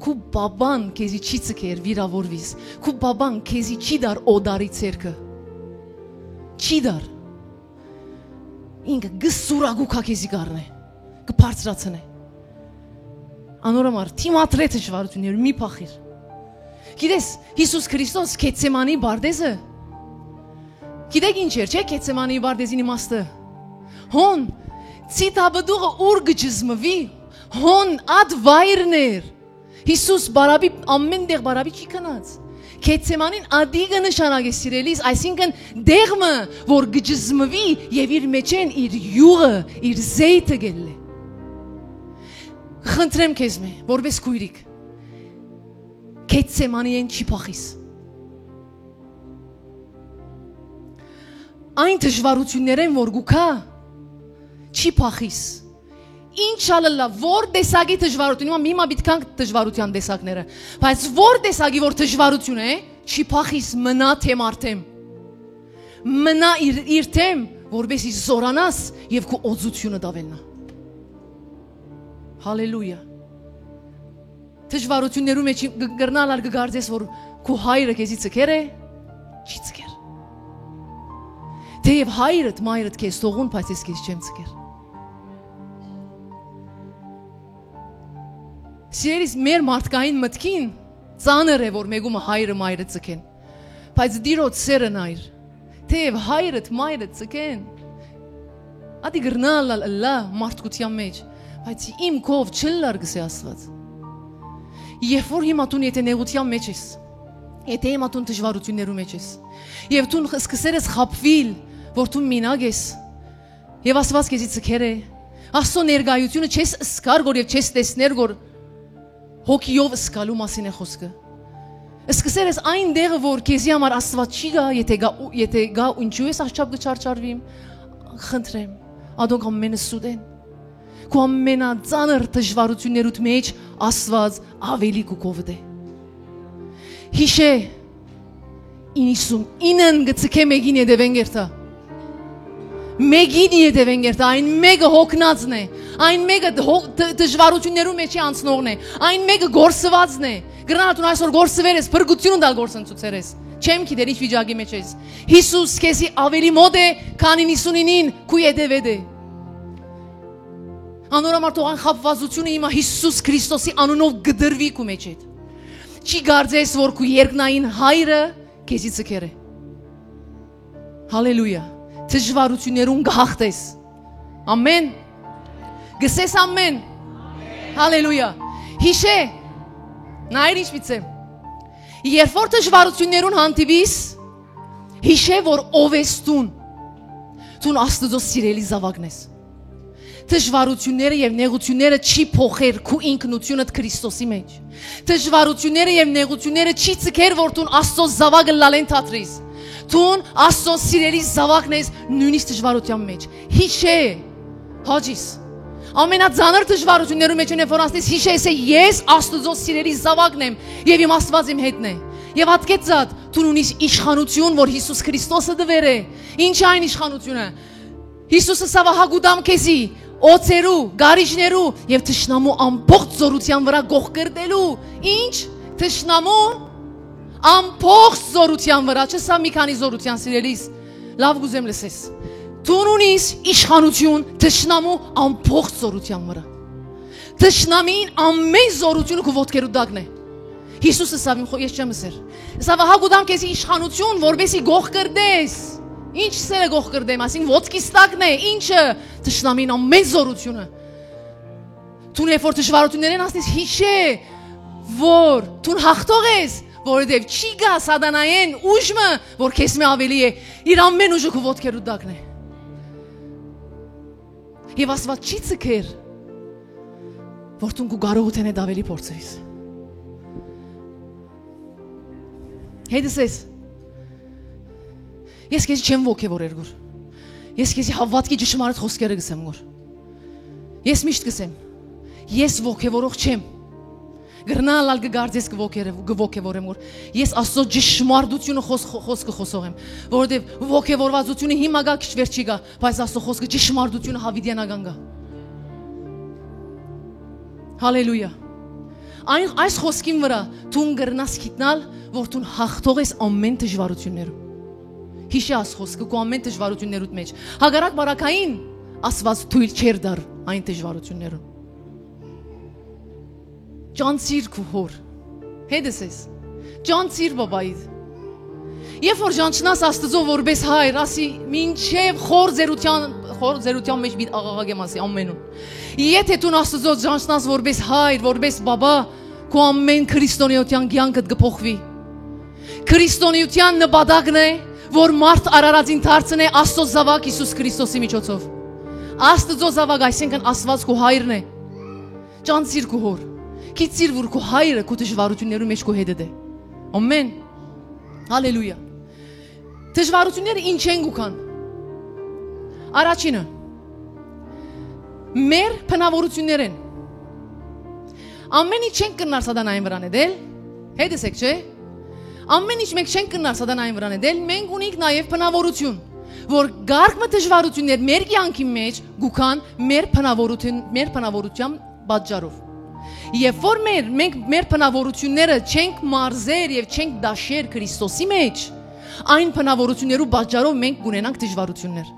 Քու բաբան քեզի չի ձգեր վիրաւորուիս։ Քու բաբան քեզի չի տար օտարի ձեռքը։ Չի տար։ Ինքը կը սուրագուքա քեզի կ'առնէ, կը բարձրացնէ։ Անոր համար դիմադրէ դժուարութիւններուն, մի փախիր։ Գիտես, Յիսուս Քրիստոս Գեթսեմանի պարտեզը, գիտեք ինչ էր, չէ՞, Գեթսեմանի պարտեզին իմաստը։ Հոն, ցիտապտուղը ուր կը ճզմուի, հոն ատ վայրն էր։ Յիսուս բարապի, ամեն տեղ բարապի չի գնաց։ Գեթսեմանին ատի կը նշանակէ, սիրելիս, այսինքն՝ տեղ մը, որ կը ճզմուի եւ իր մէջէն իր իւղը, իր զէյթը կ'ելլէ։ Խնդրեմ քեզմէ, որպէս քոյրիկ, Գեթսեմանիէն չի փախիս։ Այն դժուարութիւններէն որ կու գայ, չի փախիս։ Ինչ ալ ըլլայ, որ տեսակի դժուարութիւն, հիմա, հիմա պիտի գանք դժուարութեան տեսակները, բայց որ տեսակի որ դժուարութիւն է, չի փախիս, մնայ դէմ առ դէմ։ Մնայ իր, իր դէմ, որպէս զի զօրանաս եւ քու օծութիւնը դաւելնայ։ Հալելույա։ Դժուարութիւններու մէջ կը, կրնալ ալ կը կարծես որ քու հայրը քեզի ձգեր է, չի ձգեր։ Թէեւ հայրդ, մայրդ քեզ թողուն, բայց ես քեզ չեմ ձգեր։ Սիրելիս, մեր մարդկային մտքին ծանր է որ մէկումը հայրը, մայրը ձգեն, բայց Տիրոջ սերը նայր, թէեւ հայրդ, մայրդ ձգեն, ատի կրնալ ալ ըլլայ մարդկութեան մէջ, բայց իմ քով չըլլար, կ'ըսէ Աստուած։ Երբ որ հիմա դուն եթէ նեղութեան մէջ ես, եթէ հիմա դուն դժուարութիւններու մէջ ես, եւ դուն սկսեր ես խաբուիլ որ դուն մինակ ես, եւ Աստուած քեզի ձգեր է, Աստուծոյ ներկայութիւնը չես զգար գոր եւ չես տեսներ գոր, հոգիով զգալու մասին է խօսքը։ Սկսեր ես այն տեղը որ քեզի համար Աստուած չի գայ, եթէ գայ ու, եթէ գայ ու ինչու ես ահչափ կը չարչարուիմ, խնդրեմ, ատոնք ամենը սուտ են։ Քու ամենածանր դժուարութիւններուդ մէջ Աստուած աւելի կու կովտէ։ Յիշէ, իննսունինն կը ձգէ մէկին ետեւէն կ'երթայ։ Մէկին ետեւէն կ'երթայ, այն մէկը յոգնածն է, այն մէկը դ-, հո-, դ-, դժուարութիւններու մէջի անցնողն է, այն մէկը կորսուածն է։ Կրնայ դուն այսօր կորսուեր ես, փրկութիւնը տալ կորսնցուցեր ես։ Չեմ գիտեր ինչ վիճակի մէջ ես։ Յիսուս քեզի աւելի մօտ է, քան իննսունինին քու ետեւեդ է։ Անոր համար թող անխաբուածութիւնը հիմա Յիսուս Քրիստոսի անունով կտրուի քու մէջէդ։ Չի կարծես որ քու երկնային հայրը քեզի ձգեր է։ Հալելույա։ Դժուարութիւններուն կը հաղթես։ Ամեն։ Կ'ըսես ամեն։ Հալելույա։ Յիշէ, նայիր ինչ պիտի։ Երբ որ դժուարութիւններուն հանդիպիս, յիշէ որ ով ես դուն։ Դուն Աստուծոյ սիրելի զաւակն ես։ Դժուարութիւնները եւ նեղութիւնները չի փոխեր քու ինքնութիւնդ Քրիստոսի մէջ։ Դժուարութիւնները եւ նեղութիւնները չի ձգեր որ դուն Աստուծոյ զաւակը լալեն դադրիս։ Դուն Աստուծոյ սիրելի զաւակն ես նոյնիսկ դժուարութեան մէջ։ Յիշէ, հաճիս, ամենածանր դժուարութիւններու մէջ են որ անցնես, յիշէ, եսե ես Աստուծոյ սիրելի զաւակն եմ եւ իմ Աստուած իմ հետն է։ Եւ ատկեցած, դուն ունիս իշխանութիւն որ Յիսուս Քրիստոսը տուեր է։ Ինչ է այն իշխանութիւնը։ Յիսուս ըսաւ. «Ահա կու տամ քեզի օծերու, գարիժներու եւ թշնամու ամբողջ զօրութեան վրայ կոխկրտելու»։ Ինչ։ Թշնամու ամբողջ զօրութեան վրայ, չըսաւ մի քանի զօրութեան, սիրելիս, լաւ կ'ուզեմ լսես։ Դուն ունիս իշխանութիւն թշնամու ամբողջ զօրութեան վրայ։ Թշնամին ամեն զօրութիւնը քու ոտքերու տակն է։ Յիսուս ըսաւ. «Իմ խո-, ես չեմ ըսեր»։ Ըսաւ. «Ահա կու տամ քեզի իշխանութիւն որպեսի կոխկրտես»։ Ինչ սերը կոխկրտեմ, այսինքն ոտքիս տակն է, ինչը։ Թշնամին ամեն զօրութիւնը։ Դուն երբ որ դժուարութիւններէն անցնես, յիշէ որ դուն հաղթող ես, որովհետեւ չի գայ սատանայէն ուժ մը որ քեզմէ աւելի է, իր ամեն ուժը քու ոտքերու տակն է։ Եւ Աստուած չի ձգեր որ դուն քու կարողութենէդ աւելի փորձես։ Հետս ես։ Ես քեզի չեմ ոգևորեր գոր։ Ես քեզի հաւատքի ճշմարիտ խօսքերը կ'ըսեմ գոր։ Ես միշտ կ'ըսեմ. «Ես ոգևորող չեմ»։ Կրնալ ալ կը կարծես կը ոգեր-, կը ոգևորեմ, որ ես Աստծո ճշմարտությունը խոս-, խո-, խոսքը խոսող եմ, որովհետև ոգևորվածությունը հիմա գայ, քիչ վերջի գայ, բայց Աստծո խոսքը ճշմարտությունը հավիտենական գայ։ Հալելույա։ Այն, այս խոսքին վրա դուն կրնաս գիտնալ, որ դուն հաղթող ես ամեն դժվարություններում։ Յիշի այս խոսքը քու ամեն դժվարություններուդ մեջ։ Հակառակ պարագային Աստուած թոյլ չէր տար այն դժվարություններուն։ Ճանչիր քու հոր։ Հետս ես։ Ճանչիր բաբայիդ։ Երբ որ ճանչնաս Աստուծոյ որպէս հայր, ասի մինչև խոր զերության, խոր զերության մեջ պիտի աղաղակեմ, ասի ամենուն։ Եթե դուն Աստուծոյ ճանչնաս որպէս հայր, որպէս բաբա, քու ամեն քրիստոնեայութեան կեանքդ կը փոխուի։ Քրիստոնեայութեան նպատակն է, որ մարդ արարածին դարձնէ Աստծո զաւակ Յիսուս Քրիստոսի միջոցով։ Աստծո զաւակ, այսինքն Աստուած քու հայրն է։ Ճանչիր քու հոր։ Գիտիր, որ քու հայրը քու դժվարություններու մեջ քու հետդ է։ Ամեն։ Հալելույա։ Դժվարությունները ինչ են գուքան։ Առաջինը, մեր բնաւորություններ են։ Ամեն ինչ չենք կրնար սատանային վրան դնել, հետս եք, չէ՞։ Ամեն ինչ մենք չենք կրնար սատանային վրան դնել, մենք ունենք նաև բնաւորություն, որ կարգ մը դժվարություններ մեր կեանքի մեջ գուքան մեր բնաւորություն, մեր բնաւորության պատճառով։ Երբ որ մեր, մենք մեր բնաւորությունները չենք մարզեր եւ չենք դաշեր Քրիստոսի մեջ, այն բնաւորություններու պատճառով մենք կունենանք դժվարություններ։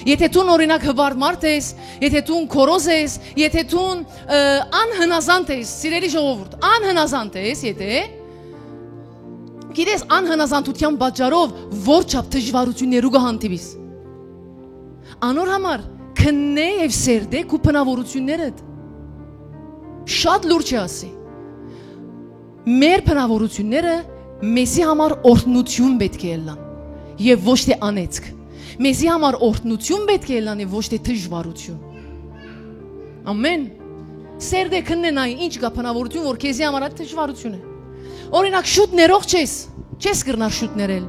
Եթե դուն, օրինակ, հպարտ մարդ ես, եթե դուն քորոզ ես, եթե դուն, ը, անհնազանդ ես, սիրելի ժողովուրդ, անհնազանդ ես, եթե, գիտես, անհնազանդութեան պատճառով որ չափ դժվարություններու կը հանդիպիս, անոր համար քննէ եւ սերտէ քու բնաւորություններդ։ Շատ լուրջ է, ասի։ Մեր բնաւորությունները մեզի համար օրհնություն պէտք է ըլլան եւ ոչ թէ անեծք։ Մեզի համար օրհնություն պէտք է ըլլան եւ ոչ թէ դժվարություն։ Ամեն։ Սերտէ քննեն այն ինչ կայ բնաւորություն, որ քեզի համար այդ դժվարություն է։ Օրինակ, շուտ ներող չես, չես կրնար շուտ ներել։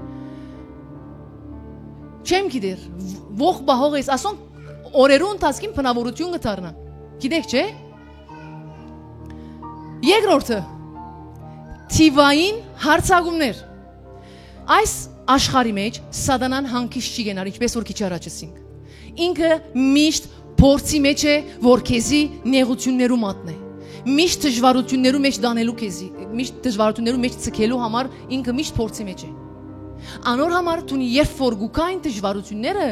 Չեմ գիտեր, ո-, ոխ պահող ես, ասոնք օրերու ընթացքին բնաւորություն կը դառնան։ Գիտեք, չէ՞։ Երկրորդը, թիվային հարձակումներ։ Այս աշխարհի մեջ սատանան հանգիստ չի կենար, ինչպես որ քիչ առաջ ըսինք։ Ինքը միշտ փորձի մեջ է, որ քեզի նեղություններու մատնէ։ Միշտ դժվարություններու մեջ դանելու քեզի, միշտ դժվարություններու մեջ ցկելու համար ինքը միշտ փորձի մեջ է։ Անոր համար դուն երբ որ գուքա այն դժվարությունները,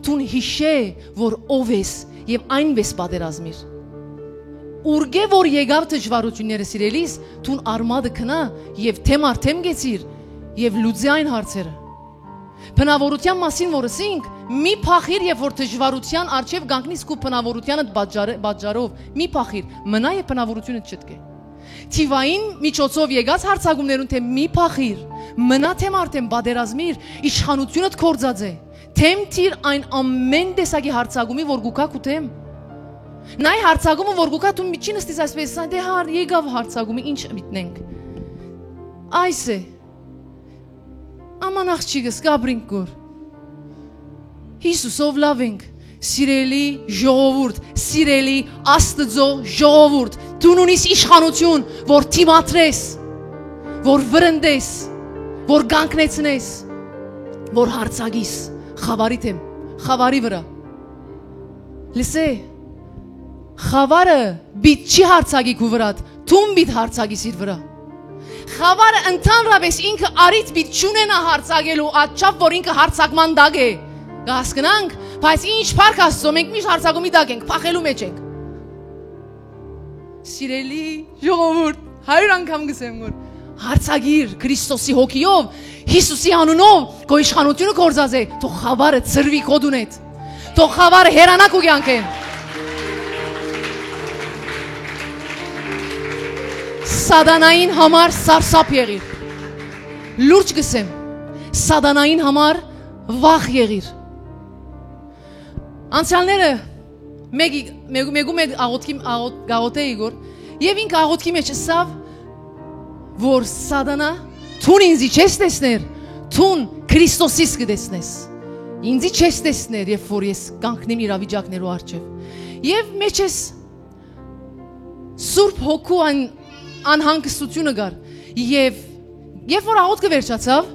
դուն յիշէ, որ ով ես եւ այնպես պատերազմիր։ Ուրկէ որ եկաւ դժվարությունները, սիրելիս, դուն արմատը գնա եւ թեմ առ թեմ գեցիր եւ լուծի այն հարցերը։ Բնաւորութեան մասին որ ըսինք, մի փախիր, երբ որ դժվարութեան առջեւ կանգնիս քու բնաւորութեանդ պատճառ-, պատճառով, մի փախիր, մնա եւ բնաւորութիւնդ չտկէ։ Թիվային միջոցով եկած հարձակումներուն թէ մի փախիր, մնա թեմ արդեն պատերազմիր, իշխանությունդ կործած է, թեմ թիր այն ամեն տեսակի հարձակումի, որ գուքա քու թեմ։ Նայ հարձակումը, որ գուքա, դու միջին ըստիս այսպես, դե հար, եկաւ հարձակումը, ինչ մտնենք։ Այս է։ Աման աղջիկս, կապրինք գոր։ Հիսուսով լավ ենք, սիրելի ժողովուրդ, սիրելի Աստծո ժողովուրդ, դուն ունիս իշխանություն, որ դիմադրես, որ վրընդես, որ կանգնեցնես, որ հարձակիս, խավարի թեմ, խավարի վրա։ Լսե, խավարը պիտ չի հարձակի քու վրադ, դուն պիտ հարձակիս իր վրա։ Խավարը ընդհանրապես ինքը առիթ պիտ չունենայ հարձակելու, ատչափ որ ինքը հարձակման տակ է։ Կհասկնանք, բայց ինչ փառք Աստծո, մենք միշտ հարձակումի տակ ենք, փախելու մեջ ենք։ Սիրելի ժողովուրդ, հարյուր անգամ կսեմ, որ հարձակիր Քրիստոսի հոգիով, Հիսուսի անունով քո իշխանությունը կործած է, թող խավարը ծրվի քո դունետ, թող խավարը հեռանա քու կյանքէն։ Սատանային համար սարսափ եղիր։ Լուրջ կսեմ, սատանային համար վախ եղիր։ Անցյալները մեկի-, մեկու, մեկու մէկ աղոթքի, աղոթ-, կաղոթէ Իգոր, եւ ինքը աղոթքի մեջ ըսաւ, որ սատանա, դուն ինձի չես տեսներ, դուն Քրիստոսիս կը տեսնես։ Ինձի չես տեսներ, երբ որ ես կանգնեմ իրավիճակներու առջեւ։ Եւ մեջես Սուրբ Հոգու այն անհանգստութիւնը կար։ Եւ երբ որ աղօթքը վերջացաւ,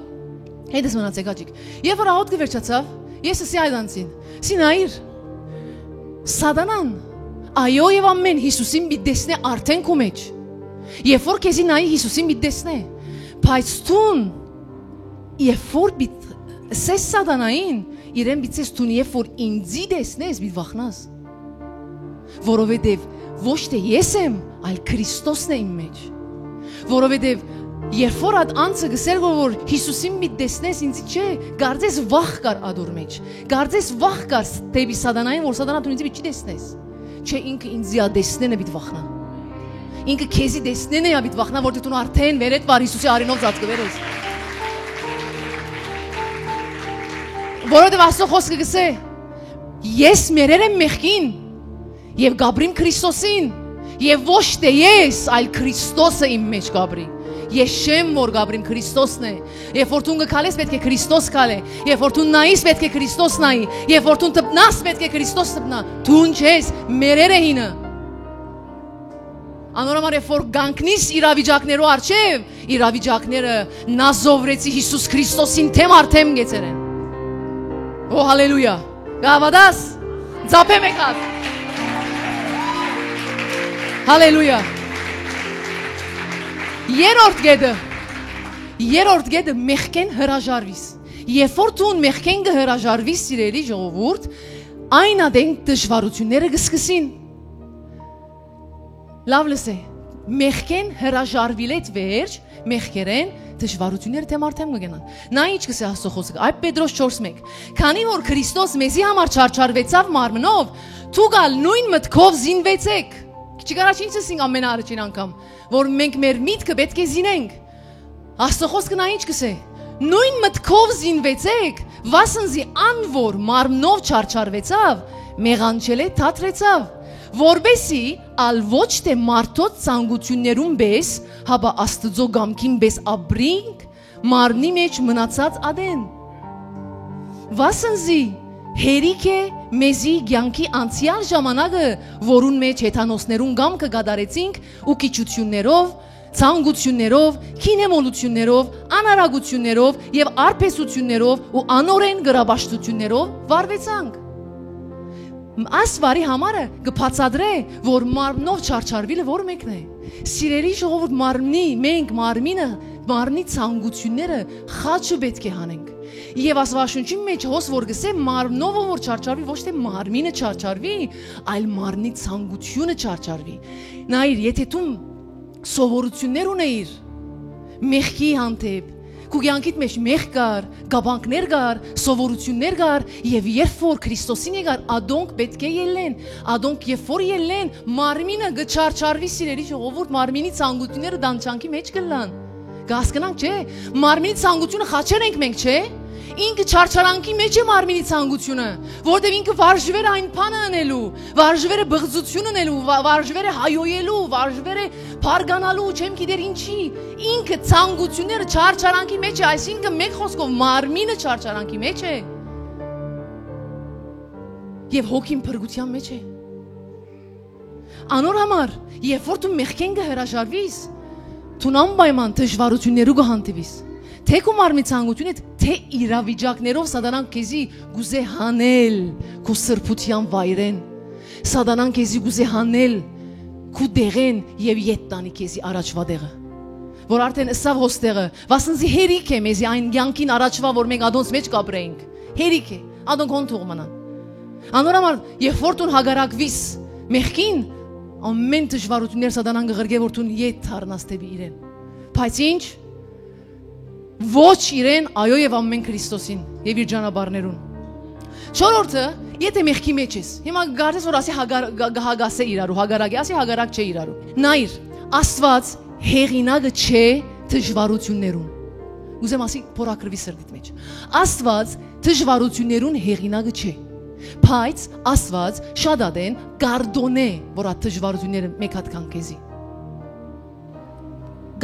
հետս մնացեք, աջիկ։ Երբ որ աղօթքը վերջացաւ, ես ըսի այդ անձին. «Սի նայիր, սատանան, այո, եւ ամեն Յիսուսին պիտի տեսնէ արդեն քու մեջ։ Երբ որ քեզի նայի, Յիսուսին պիտի տեսնէ, բայց դուն, երբ որ պիտի սես սատանային, իրեն պիտի սես դուն, երբ որ ինձի տեսնես, պիտի վախնաս, որովհետեւ ոչ թէ ես եմ, այլ Քրիստոսն է իմ մեջ»։ Որովհետեւ երբ որ այդ անձը կսեր գոր, որ Յիսուսին պիտի տեսնես, ինձի չէ, կարծես վախ կար ադոր մեջ, կարծես վախ կար դէպի սատանային, որ սատանա դուն ինձի պիտի չի տեսնես, չէ, ինքը ինձի ա տեսնենը պիտի վախնայ, ինքը քեզի տեսնենը ա պիտի վախնայ, որտեղ դուն արդեն վերետ վար Յիսուսի արինով ծածկուեր ես։ Որովհետեւ Աստուծոյ խօսքը կ'ըսէ. «Ես մերեր եմ մեղքին եւ կ'ապրիմ Քրիստոսին, եւ ոչ թէ ես, այլ Քրիստոսը իմ մեջ կ'ապրի։ Ես չեմ որ կ'ապրիմ, Քրիստոսն է։ Երբ որ դուն կը քալես, պէտք է Քրիստոս քալէ, երբ որ դուն նայիս, պէտք է Քրիստոս նայի, երբ որ դուն դպնաս, պէտք է Քրիստոս դպնայ։ Դուն չես, մերեր է հինը»։ Անոր համար երբ որ կանգնիս իրավիճակներու առջեւ, իրավիճակները նազովրեցի Յիսուս Քրիստոսին դէմ արդեն գեցեր են։ Օ, հալելույա։ Կհաւատաս։ Ծափեմ եք հատ։ Հալելույա։ Երրորդ կետը, երրորդ կետը՝ մեղքէն հրաժարուիս։ Երբ որ դուն մեղքէն կը հրաժարուիս, սիրելի ժողովուրդ, այն ատեն դժվարութիւնները կը սկսին։ Լաւ լսէ, մեղքէն հրաժարուիլէդ վերջ, մեղքերէն դժվարութիւնները դէմ արդեն կը գնան։ Նա ինչ կ'ըսէ Աստուծոյ խօսքը, Այդ Պետրոս չորս մէկ. «Քանի որ Քրիստոս մեզի համար չարչարուեցաւ մարմնով, դուք ալ նոյն մտքով զինուեցէք»։ Չի կարաչ ինչ ասինք ամենաառաջին անգամ, որ մենք մեր միտքը պէտք է զինենք։ Աստուծոյ խօսքը նա ինչ կ'ըսէ. «Նոյն մտքով զինուեցէք, վասն զի ան որ մարմնով չարչարուեցաւ, մեղանչելէ դադրեցաւ, որպէսզի ալ ոչ թէ մարդոց ցանկութիւններուն պէս, հապա Աստուծոյ կամքին պէս ապրինք մարմնի մեջ մնացած ատեն։ Վասն զի հերիք է մեզի կեանքի անցեալ ժամանակը, որուն մեջ հեթանոսներուն կամքը կատարեցինք ու կիչութիւններով, ցանկութիւններով, գինեմոլութիւններով, անարագութիւններով եւ արբեցութիւններով ու անօրէն կռապաշտութիւններով վարուեցանք»։ Այս վարի համարը կը բացատրէ, որ մարմնով չարչարուիլը որ մեկն է։ Սիրելի ժողովուրդ, մարմնի, մենք մարմինը, մարմնի ցանկութիւնները խաչը պէտք է հանենք։ Եւ Աստուածաշունչին մեջ հոս որ կ'ըսէ, մարմնովը որ չարչարուի, ոչ թէ մարմինը չարչարուի, այլ մարմնի ցանկութիւնը չարչարուի։ Նայիր, եթէ դու սովորութիւններ ունեիր մեղքի հանդէպ, քու կեանքիդ մեջ մեղք կար, կապանքներ կար, սովորութիւններ կար, եւ երբ որ Քրիստոսին եկար, ադոնք պէտք է ելլեն, ադոնք երբ որ ելլեն, մարմինը կը չարչարուի, սիրելի ժողովուրդ, մարմինի ցանկութիւնները տանջանքի մեջ կ'ըլլան։ Կ'հասկնանք, չէ՞։ Մարմինի ցանկութիւնը խաչեր ենք մենք, չէ՞։ Ինքը չարչարանքի մեջ է մարմինի ցանկութիւնը, որտեւ ինքը վարժուեր է այն բանը ընելու, վարժուեր է բղծութիւն ընելու, վա-, վարժուեր է հայոյելու, վարժուեր է բարգանալու, չեմ գիտեր ինչի։ Ինքը ցանկութիւնները չարչարանքի մեջ է, այսինքն, մէկ խօսքով, մարմինը չարչարանքի մեջ է եւ հոգին փրկութեան մեջ է։ Անոր համար, երբ որ դու մեղքէն կը հրաժարուիս, դուն անպայման դժվարութիւններու կը հանդիպիս, թէ քու մարմնի ցանկութիւնը, թէ իրավիճակներով սատանան քեզի կ'ուզէ հանել քու սրբութեան վայրէն, սատանան քեզի կ'ուզէ հանել քու տեղէն եւ ետ տանի քեզի առաջվա տեղը, որ արդեն ըսաւ հոս տեղը, վասն զի հերիք է մեզի այն կեանքին առաջվա, որ մենք ադոնց մեջ կ'ապրեինք, հերիք է, ադոնք հոն թող մնան։ Անոր համար, երբ որ դուն հակառակուիս մեղքին, ամեն դժվարութիւններ սատանան կը ղրկէ, որ դուն ետ դառնաս դէպի իրեն։ Բայց ինչ, ոչ իրեն, այո, եւ ամեն Քրիստոսին եւ իր ճանապարհներուն։ Չորրորդը, եթէ մեղքի մեջ ես, հիմա կարծես որ ասի հակառ-, գ-, գ-, հակասե իրարու, հակառակ է, ասի հակառակ չէ իրարու։ Նայիր, Աստուած հեղինակը չէ դժվարութիւններուն։ Ուզեմ ասի, փորագրուի սրտիդ մեջ։ Աստուած դժվարութիւններուն հեղինակը չէ, բայց Աստուած շատ ատեն կարդոնէ, որ այդ դժվարութիւնները մէկ հատ կան քեզի։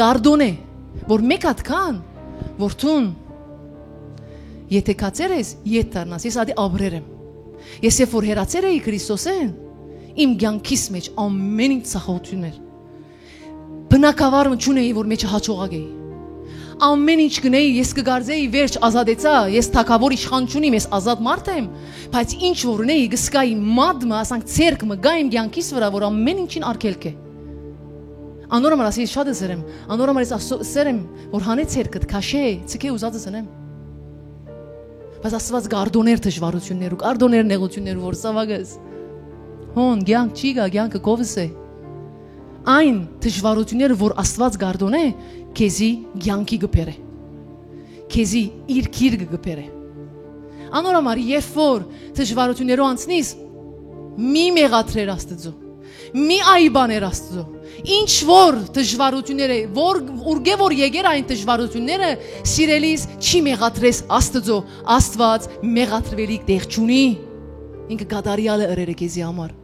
Կարդոնէ, որ մէկ հատ կան, որ դուն, եթէ կացեր ես, ետ դառնաս, ես ատի ապրեր եմ։ Ես երբ որ հեռացեր էի Քրիստոսէն, իմ կեանքիս մեջ ամեն ինչ ծախողութիւն էր։ բնակավար մը չունէի, որ մեջը հաջողակ էի։ Ամեն ինչ կ'ընէի, ես կը կարծէի, վերջ, ազատեցայ, ես թագաւոր իշխան չունիմ, ես ազատ մարդ եմ, բայց ինչ որ ունէի, կը զգայի մատ մը, ասենք, ձեռք մը կայ իմ կեանքիս վրայ, որ ամեն ինչին արգելք է։ Անոր համար ասի, ես շատ ըսեր եմ, անոր համար ես Աստծո ըսեր եմ, որ հանէ ձեռքդ, քաշէ, ցկէ, ուզածս ընեմ։ Բայց Աստուած կ'արդոնէր դժուարութիւններու, կ'արդոնէր նեղութիւններու, որ զաւակս։ Հոն, կեանք չի գայ, կեանքը քովս է։ Այն դժուարութիւնները, որ Աստուած կ'արդոնէ, քեզի կեանքի կը բերէ։ Քեզի իր գիրկը կը բերէ։ Անոր համար, երբ որ դժուարութիւններու անցնիս, մի մեղադրեր Աստծո, մի այբաներ Աստծո։ Ինչ որ դժուարութիւնները, որ, ուրկէ որ եկեր այն դժուարութիւնները, սիրելիս, չի մեղադրես Աստծո, Աստուած մեղադրուելիք տեղ չունի։ Ինքը կատարեալը ըրեր է քեզի համար։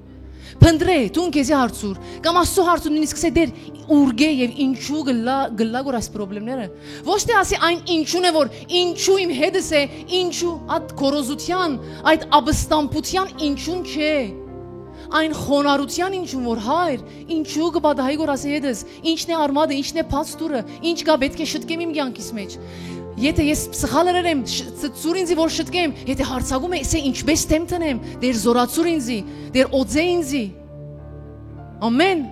Փնտռէ, դուն քեզի հարցուր, կամ Աստծո հարցուր, նույնիսկ սե դեր, ուրկէ եւ ինչու գլա, գլա գոր այս պրոբլեմները։ Ոչ թե ասի այն ինչուն է, որ ինչու իմ հետս է, ինչու այդ քորոզութեան, այդ ապստամբութեան ինչուն չէ, այն խոնարհութեան ինչուն, որ Հայր, ինչու կը պատահի գոր ասի հետս, ինչն է արմատը, ինչն է բաց դուռը, ինչ կա պէտք է շտկեմ իմ կեանքիս մեջ։ Եթէ ես սխալ ըրեր եմ, շ-, ց-, ցուր ինձի որ շտկեմ, եթէ հարցակում է, սե ինչպես դեմ տնեմ, դեր զորացուր ինձի, դեր օծե ինձի։ Ամեն,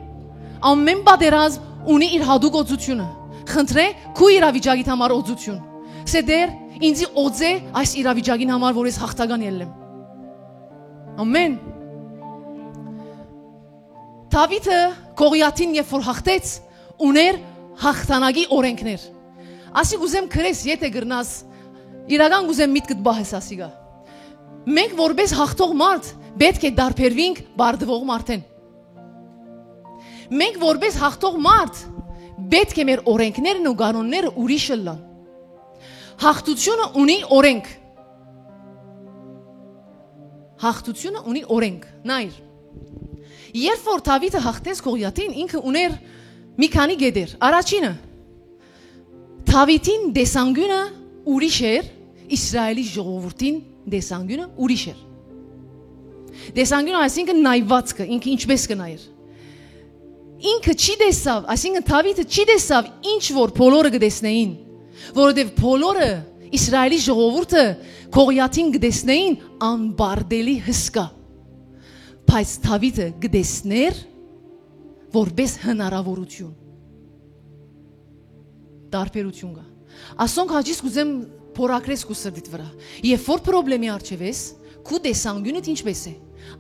ամեն պատերազմ ունի իր հատուկ օծութիւնը։ Խնդրէ քու իրավիճակիդ համար օծութիւն։ Սե դեր, ինձի օծե այս իրավիճակին համար, որ ես հաղթական ելլեմ։ Ամեն։ Դաւիթը Գողիաթին երբ որ հաղթեց, ունէր հաղթանակի օրենքներ։ Ասի կ'ուզեմ գրես, եթէ կրնաս, իրական կ'ուզեմ միտքդ պահես ասիկա։ Մենք որպես հաղթող մարդ պէտք է տարբերվինք պարտուող մարդէն։ Մենք որպես հաղթող մարդ պէտք է մեր օրենքներն ու կանոնները ուրիշ ըլլան։ Հաղթությունը ունի օրենք։ Հաղթությունը ունի օրենք։ Նայր։ Երբ որ Դաւիթը հաղթեց Գողիաթին, ինքը ունէր մի քանի կետեր։ Առաջինը, Դաւիթին տեսանկիւնը ուրիշ էր, Իսրայէլի ժողովուրդին տեսանկիւնը ուրիշ էր։ Տեսանկիւնը, այսինքն, նայուածքը, ինքը ինչպես կը նայեր։ Ինքը չի տեսաւ, այսինքն, Դաւիթը չի տեսաւ, ինչ որ բոլորը կը տեսնէին, որովհետեւ բոլորը, Իսրայէլի ժողովուրդը Գողիաթին կը տեսնէին անպարտելի հսկայ, բայց Դաւիթը կը տեսնէր որպես հնարաւորութիւն։ Տարբերութիւն կայ։ Ասոնք հաճիս կ'ուզեմ փորագրես քու սրտիդ վրայ։ Երբ որ պրոբլեմի առջեւ ես, քու տեսանկիւնդ ինչպէս է։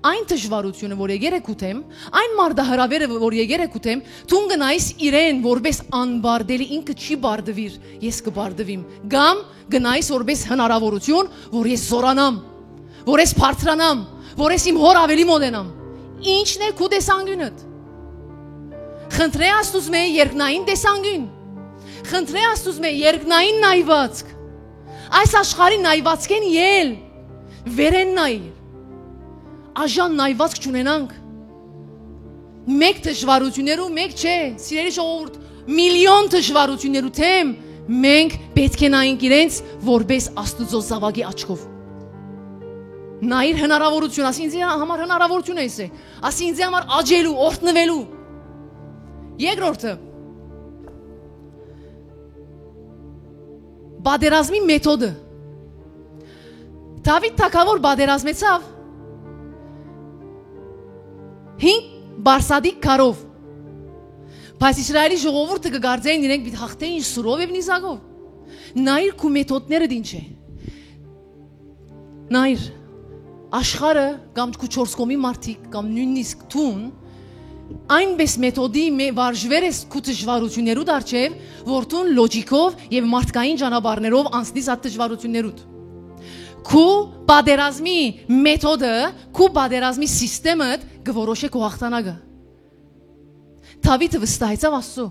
Այն դժուարութիւնը, որ եկեր է քու դեմ, այն մարտահրաւերը, որ եկեր է քու դեմ, դուն կնայես իրեն որպես անպարտելի, ինքը չի պարտուիր, ես կը պարտուիմ, կամ կնայես որպես հնարաւորութիւն, որ ես զորանամ, որ ես բարձրանամ, որ ես իմ հոր աւելի մոտենամ։ Ի՞նչն է քու տեսանկիւնդ։ Խնդրէ Աստուծմէ երկնային տեսանկիւն։ Խնդրէ Աստուծմէ երկնային նայվածք։ Այս աշխարհի նայվածքէն ել, վերէն նայ։ Աժան նայվածք չունենանք։ Մէկ դժուարութիւններու, մէկ չէ, սիրելի ժողովուրդ, միլիոն դժուարութիւններու դեմ մենք պէտք է նայենք իրենց որպես Աստուծոյ զաւակի աչքով։ Նայիր հնարաւորութիւն, ասի ինձի համար հնարաւորութիւն է, ասի, ասի ինձի համար աճելու, օրհնուելու։ Երկրորդը, պատերազմի մեթոդը։ Դաւիթ թագաւոր պատերազմեցաւ հինգ պարսատիկ քարով, բայց Իսրայէլի ժողովուրդը կը կարծէին իրենք պիտի հաղթեին սուրով եւ նիզակով։ Նայիր քու մեթոդներդ ինչ է։ Նայիր, աշխարհը կամ քու չորս կողմի մարդիկ կամ նույնիսկ դուն այնպէս մեթոդի մէ-, վարժուեր ես քու դժուարութիւններուդ առջեւ, որ դուն լոճիկով եւ մարդկային ճանապարհներով անցնիս այդ դժուարութիւններուդ։ Քու պատերազմի մեթոդը, քու պատերազմի սիստեմը կը որոշէ քու հաղթանակը։ Դաւիթը վստահեցաւ Աստծո։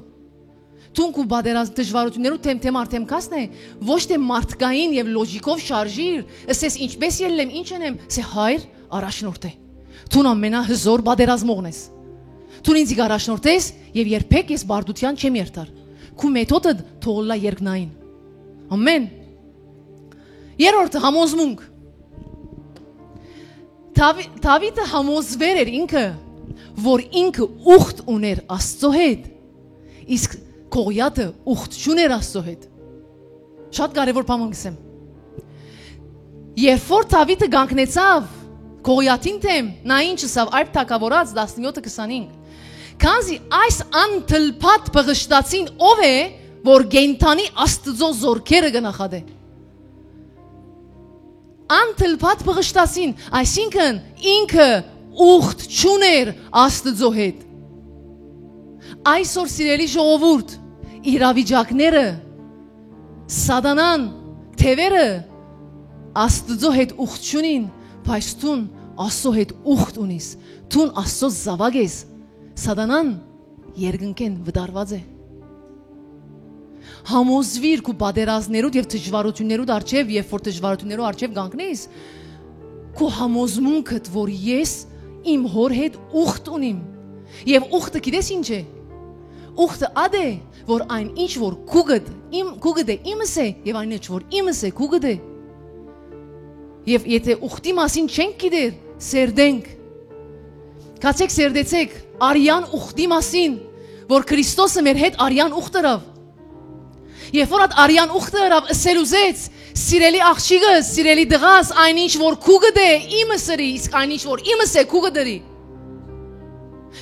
Դուն քու պատերազմ դժուարութիւններու թեմ, թեմ արդեն քասն է, ոչ թե մարդկային եւ լոճիկով շարժիր, ըսես ինչպես ելլեմ, ինչ ընեմ, սե Հայր, առաջնորդ է։ Դուն ամենահզոր պատերազմողն ես։ Դուն ինձի կ'առաջնորդես եւ երբեք ես բարդութեան չեմ երթար։ Քու մեթոդը թող ըլլայ երկնային։ Ամեն։ Երրորդը, համոզմունք։ Դավի-, Դավիթը համոզուեր էր ինքը, որ ինքը ուխտ ունէր Աստծո հետ, Իսկ Գողիաթը ուխտչուն էր Աստծո հետ։ Շատ կարեւոր բան մը կ'ըսեմ։ Երբ որ Դաւիթը կանգնեցաւ Գողիաթին դէմ, նա ինչ ըսաւ, Արփ թագաւորաց, տասնեօթը քսանհինգ. «Քանզի այս անդլփատ բղշտացին ով է, որ կենդանի Աստուծոյ զօրքերը կը նախատէ»։ Անդլփատ բղշտացին, այսինքն ինքը ուխտչուն էր Աստուծոյ հետ։ Այսօր, սիրելի ժողովուրդ, իրավիճակները, սատանան, թեւերը Աստուծոյ հետ ուխտ չունին, բայց դուն Աստծո հետ ուխտ ունիս, դուն Աստծո զաւակ ես, սատանան երկնքէն վտարուած է։ Համոզուիր քու պատերազմներուդ եւ դժուարութիւններուդ առջեւ, երբ որ դժուարութիւններու առջեւ կանգնես, քու համոզմունքդ, որ ես իմ հօր հետ ուխտ ունիմ։ Եւ ուխտը գիտես ինչ է։ Ուխտը ատ է, որ այն ինչ որ քուկդ, իմ, քուկդ է, իմս է, եւ այն ինչ որ իմս է, քուկդ է։ Եւ եթէ ուխտի մասին չենք գիտեր, սերտենք։ Գացեք սերտեցեք արյան ուխտի մասին, որ Քրիստոսը մեր հետ արյան ուխտ ըրաւ։ Երբ որ այդ արյան ուխտը ըրաւ, ըսել ուզեց. «Սիրելի աղջիկս, սիրելի տղաս, այն ինչ որ քուկդ է, իմս ըրի, իսկ այն ինչ որ իմս է, քուկդ ըրի»։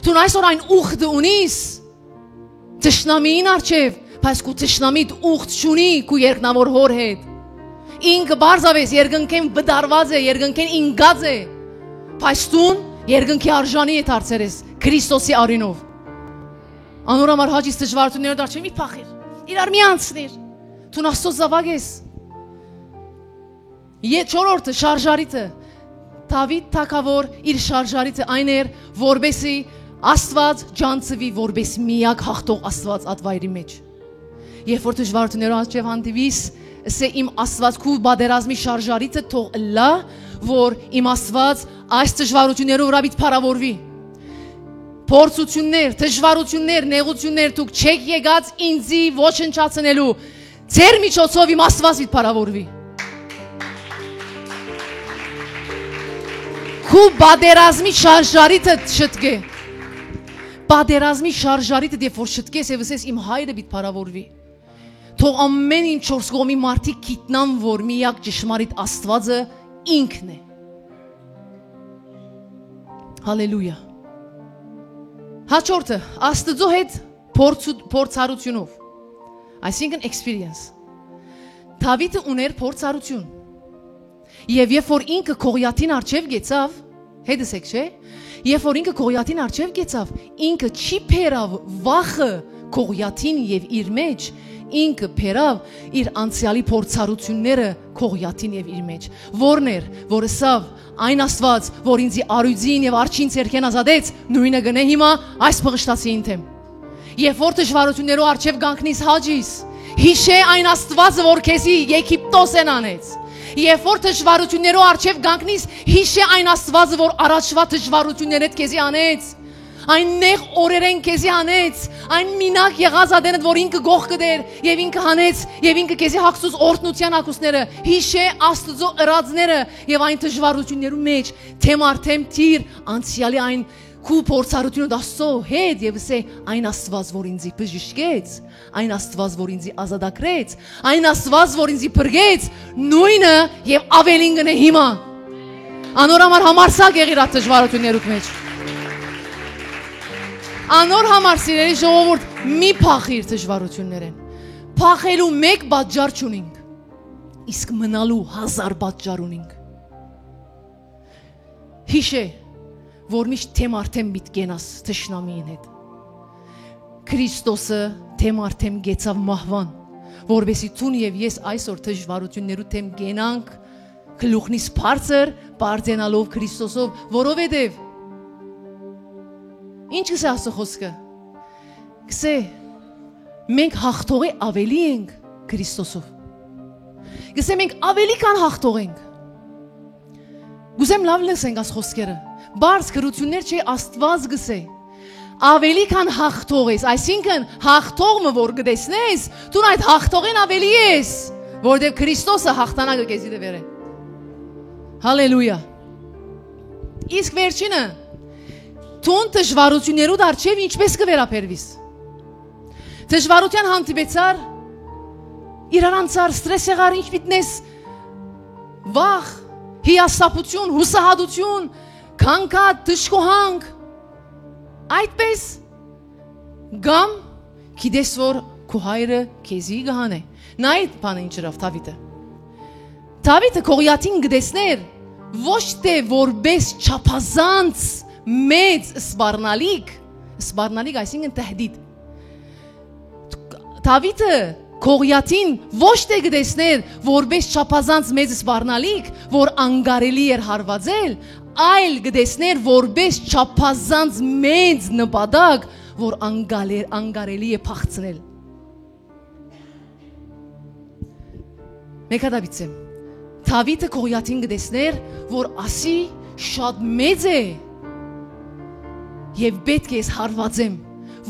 Դուն այսօր այն ուխտը ունիս թշնամիին առջեւ, բայց քու թշնամիդ ուխտ չունի քու երկնաւոր հօր հետ։ Ինքը պարզապէս երկնքէն վտարուած է, երկնքէն ինկած է, բայց դուն երկնքի արժանի է դարձեր ես Քրիստոսի արիւնով։ Անոր համար հաճիս դժուարութիւններու դարձ մի փախիր, իրար մի անցնիր, դուն Աստծո զաւակ ես։ Եթ չորրորդը, շարժարիթը։ Դաւիթ թագաւոր իր շարժարիթը այն էր, որպեսի Աստուած ճանչցուի որպես միակ հաղթող Աստուած այդ վայրի մեջ։ Երբ որ դժուարութիւններու առջեւ հանդիպիս, ըսէ. «Իմ Աստուած, քու պատերազմի շարժարիթը թող ըլլայ, որ իմ Աստուած այս դժուարութիւններու վրայ պիտի փառաւորուի»։ Փորձութիւններ, դժուարութիւններ, նեղութիւններ, դուք չէք եկած ինծի ոչնչացնելու, ձեր միջոցով իմ Աստուած պիտի փառաւորուի։ Քու պատերազմի շարժարիթը շտկէ։ Պատերազմի շարժարիթը երբ որ շտկես եւ ըսես. «Իմ հայրը պիտի փառաւորուի»։ Թող ամէն ինչ չորս կողմի մարդիկ գիտնան, որ միակ ճշմարիտ Աստուածը ինքն է։ Հալելույա։ Հաջորդը, Աստուծո հետ փորձու-, փորձառութիւնով, այսինքն՝ experience։ Դաւիթը ունէր փորձառութիւն։ Եւ երբ որ ինքը Գողիաթին առջեւ գեցաւ, հետս եք, չէ՞, երբ որ ինքը Գողիաթին առջեւ գեցաւ, ինքը չի բերաւ վախը Գողիաթին եւ իր մեջ, ինքը բերաւ իր անցեալի փորձառութիւնները Գողիաթին եւ իր մեջ։ Ո՞րն էր, որ ըսաւ. «Այն Աստուած, որ ինծի առիւծին եւ արջին ձեռքէն ազատեց, նոյնը կ'ընէ հիմա այս բղշտացիին դէմ»։ Երբ որ դժուարութիւններու առջեւ կանգնիս, հաճիս, յիշէ այն Աստուածը, որ քեզի Եգիպտոսէն անեց։ Երբ որ դժուարութիւններու առջեւ կանգնիս, յիշէ այն Աստուածը, որ առաջուայ դժուարութիւններէդ քեզի հանեց, այն նեղ օրերէն քեզի հանեց, այն մինակ եղած ատենդ, որ ինքը կողքդ էր եւ ինքը հանեց եւ ինքը քեզի հագցուց օրհնութեան հագուստները։ Յիշէ Աստուծոյ ըրածները եւ այն դժուարութիւններու մեջ դէմ առ դէմ դիր անցեալի այն քու փորձառութիւնդ Աստծո հետ եւ ըսէ. «Այն Աստուած, որ ինձի բժշկեց, այն Աստուած, որ ինձի ազատագրեց, այն Աստուած, որ ինձի փրկեց, նոյնը եւ աւելին կ'ընէ հիմա»։ Անոր համար համարձակ եղիր այդ դժուարութիւններուդ մեջ։ Անոր համար, սիրելի ժողովուրդ, մի փախիր դժուարութիւններէն։ Փախելու մէկ պատճառ չունինք, իսկ մնալու հազար պատճառ ունինք։ Յիշէ, որ միշտ դէմ առ դէմ պիտի կենաս թշնամիին հետ։ Քրիստոսը դէմ առ դէմ կեցաւ մահուան, որպեսզի դուն եւ ես այսօր դժուարութիւններու դէմ կենանք գլուխնիս բարձր, պարծենալով Քրիստոսով, որովհետեւ ինչ կ'ըսէ Աստծո խօսքը, կ'ըսէ. «Մենք հաղթողէ աւելի ենք Քրիստոսով»։ Կ'ըսէ. «Մենք աւելի քան հաղթող ենք»։ Կ'ուզեմ լաւ լսենք այս խօսքերը։ Բարձ գրութիւններ չէ, Աստուած կ'ըսէ. «Աւելի քան հաղթող ես», այսինքն՝ հաղթող մը որ կը տեսնես, դուն այդ հաղթողէն աւելի ես, որովհետեւ Քրիստոսը հաղթանակը քեզի տուեր է։ Հալելույա։ Իսկ վերջինը, դուն դժուարութիւններուդ առջեւ ինչպէս կը վերաբերուիս։ Դժուարութեան հանդիպեցար, իրարանցար, ստրես եղար, ինչ պիտի նես, վախ, հիասթափութիւն, յուսահատութիւն, քանքատ, դժգոհանք։ Այդպես, կամ գիտես որ քու հայրը քեզի կը հանէ։ Նայ այդ բանը ինչ ըրաւ Դաւիթը։ Դաւիթը Գողիաթին կը տեսնէր ոչ թէ որպէս չափազանց մեծ սպառնալիք, սպառնալիք, այսինքն՝ թեհդիտ։ Դաւիթը Գողիաթին ոչ թէ կը տեսնէր որպէս չափազանց մեծ սպառնալիք, որ անկարելի էր հարուածել, այլ կը տեսնէր որպէս չափազանց մեծ նպատակ, որ անկալեր, անկարելի է փախցնել։ Մեկը դապիցեմ։ Դաւիթը Գողիաթին կը տեսնէր, որ ասի շատ մեծ է եւ պէտք է ես հարուածեմ։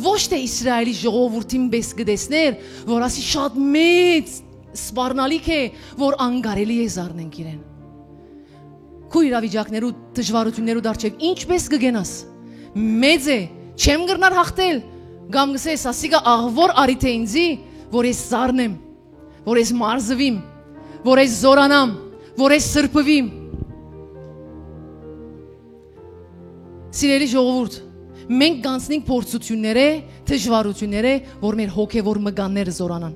Ոչ թէ Իսրայէլի ժողովուրդին պէս կը տեսնէր, որ ասի շատ մեծ սպառնալիք է, որ անկարելի է զարնենք իրեն։ Քու իրավիճակներու, դժուարութիւններու դառջեւ ինչպէս կը գնաս։ Մեծ է, չեմ կրնար հաղթել, կամ կսես, ասիկա աղ որ արի թէ ինձի, որ ես զարնեմ, որ ես մարզուիմ, որ ես զորանամ, որ ես սրբուիմ։ Սիրելի ժողովուրդ, մենք կանցնենք փորձութիւններէ, դժուարութիւններէ, որ մեր հոգեվոր մկանները զորանան։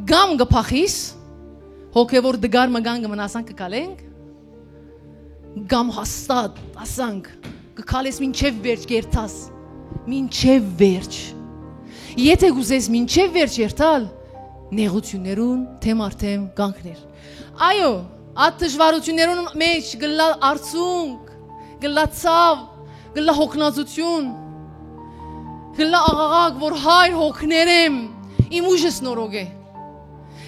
Կամ կը փախիս, հոգեվոր դգար մկան կը մնաս, անք կը քալենք, կամ հաստատ, ասանք, կը քալես մինչեւ վերջ, կ'երթաս, մինչեւ վերջ։ Եթէ կ'ուզես մինչեւ վերջ երթալ, նեղութիւններուն թեմ առ թեմ կանգներ։ Այո, այդ դժուարութիւններուն մէջ կ'ըլլայ արցունք, կ'ըլլայ ցաւ, կ'ըլլայ հոգնածութիւն, կ'ըլլայ աղաղակ, որ Հայր, հոգներեմ, իմ ուժս նորոգէ։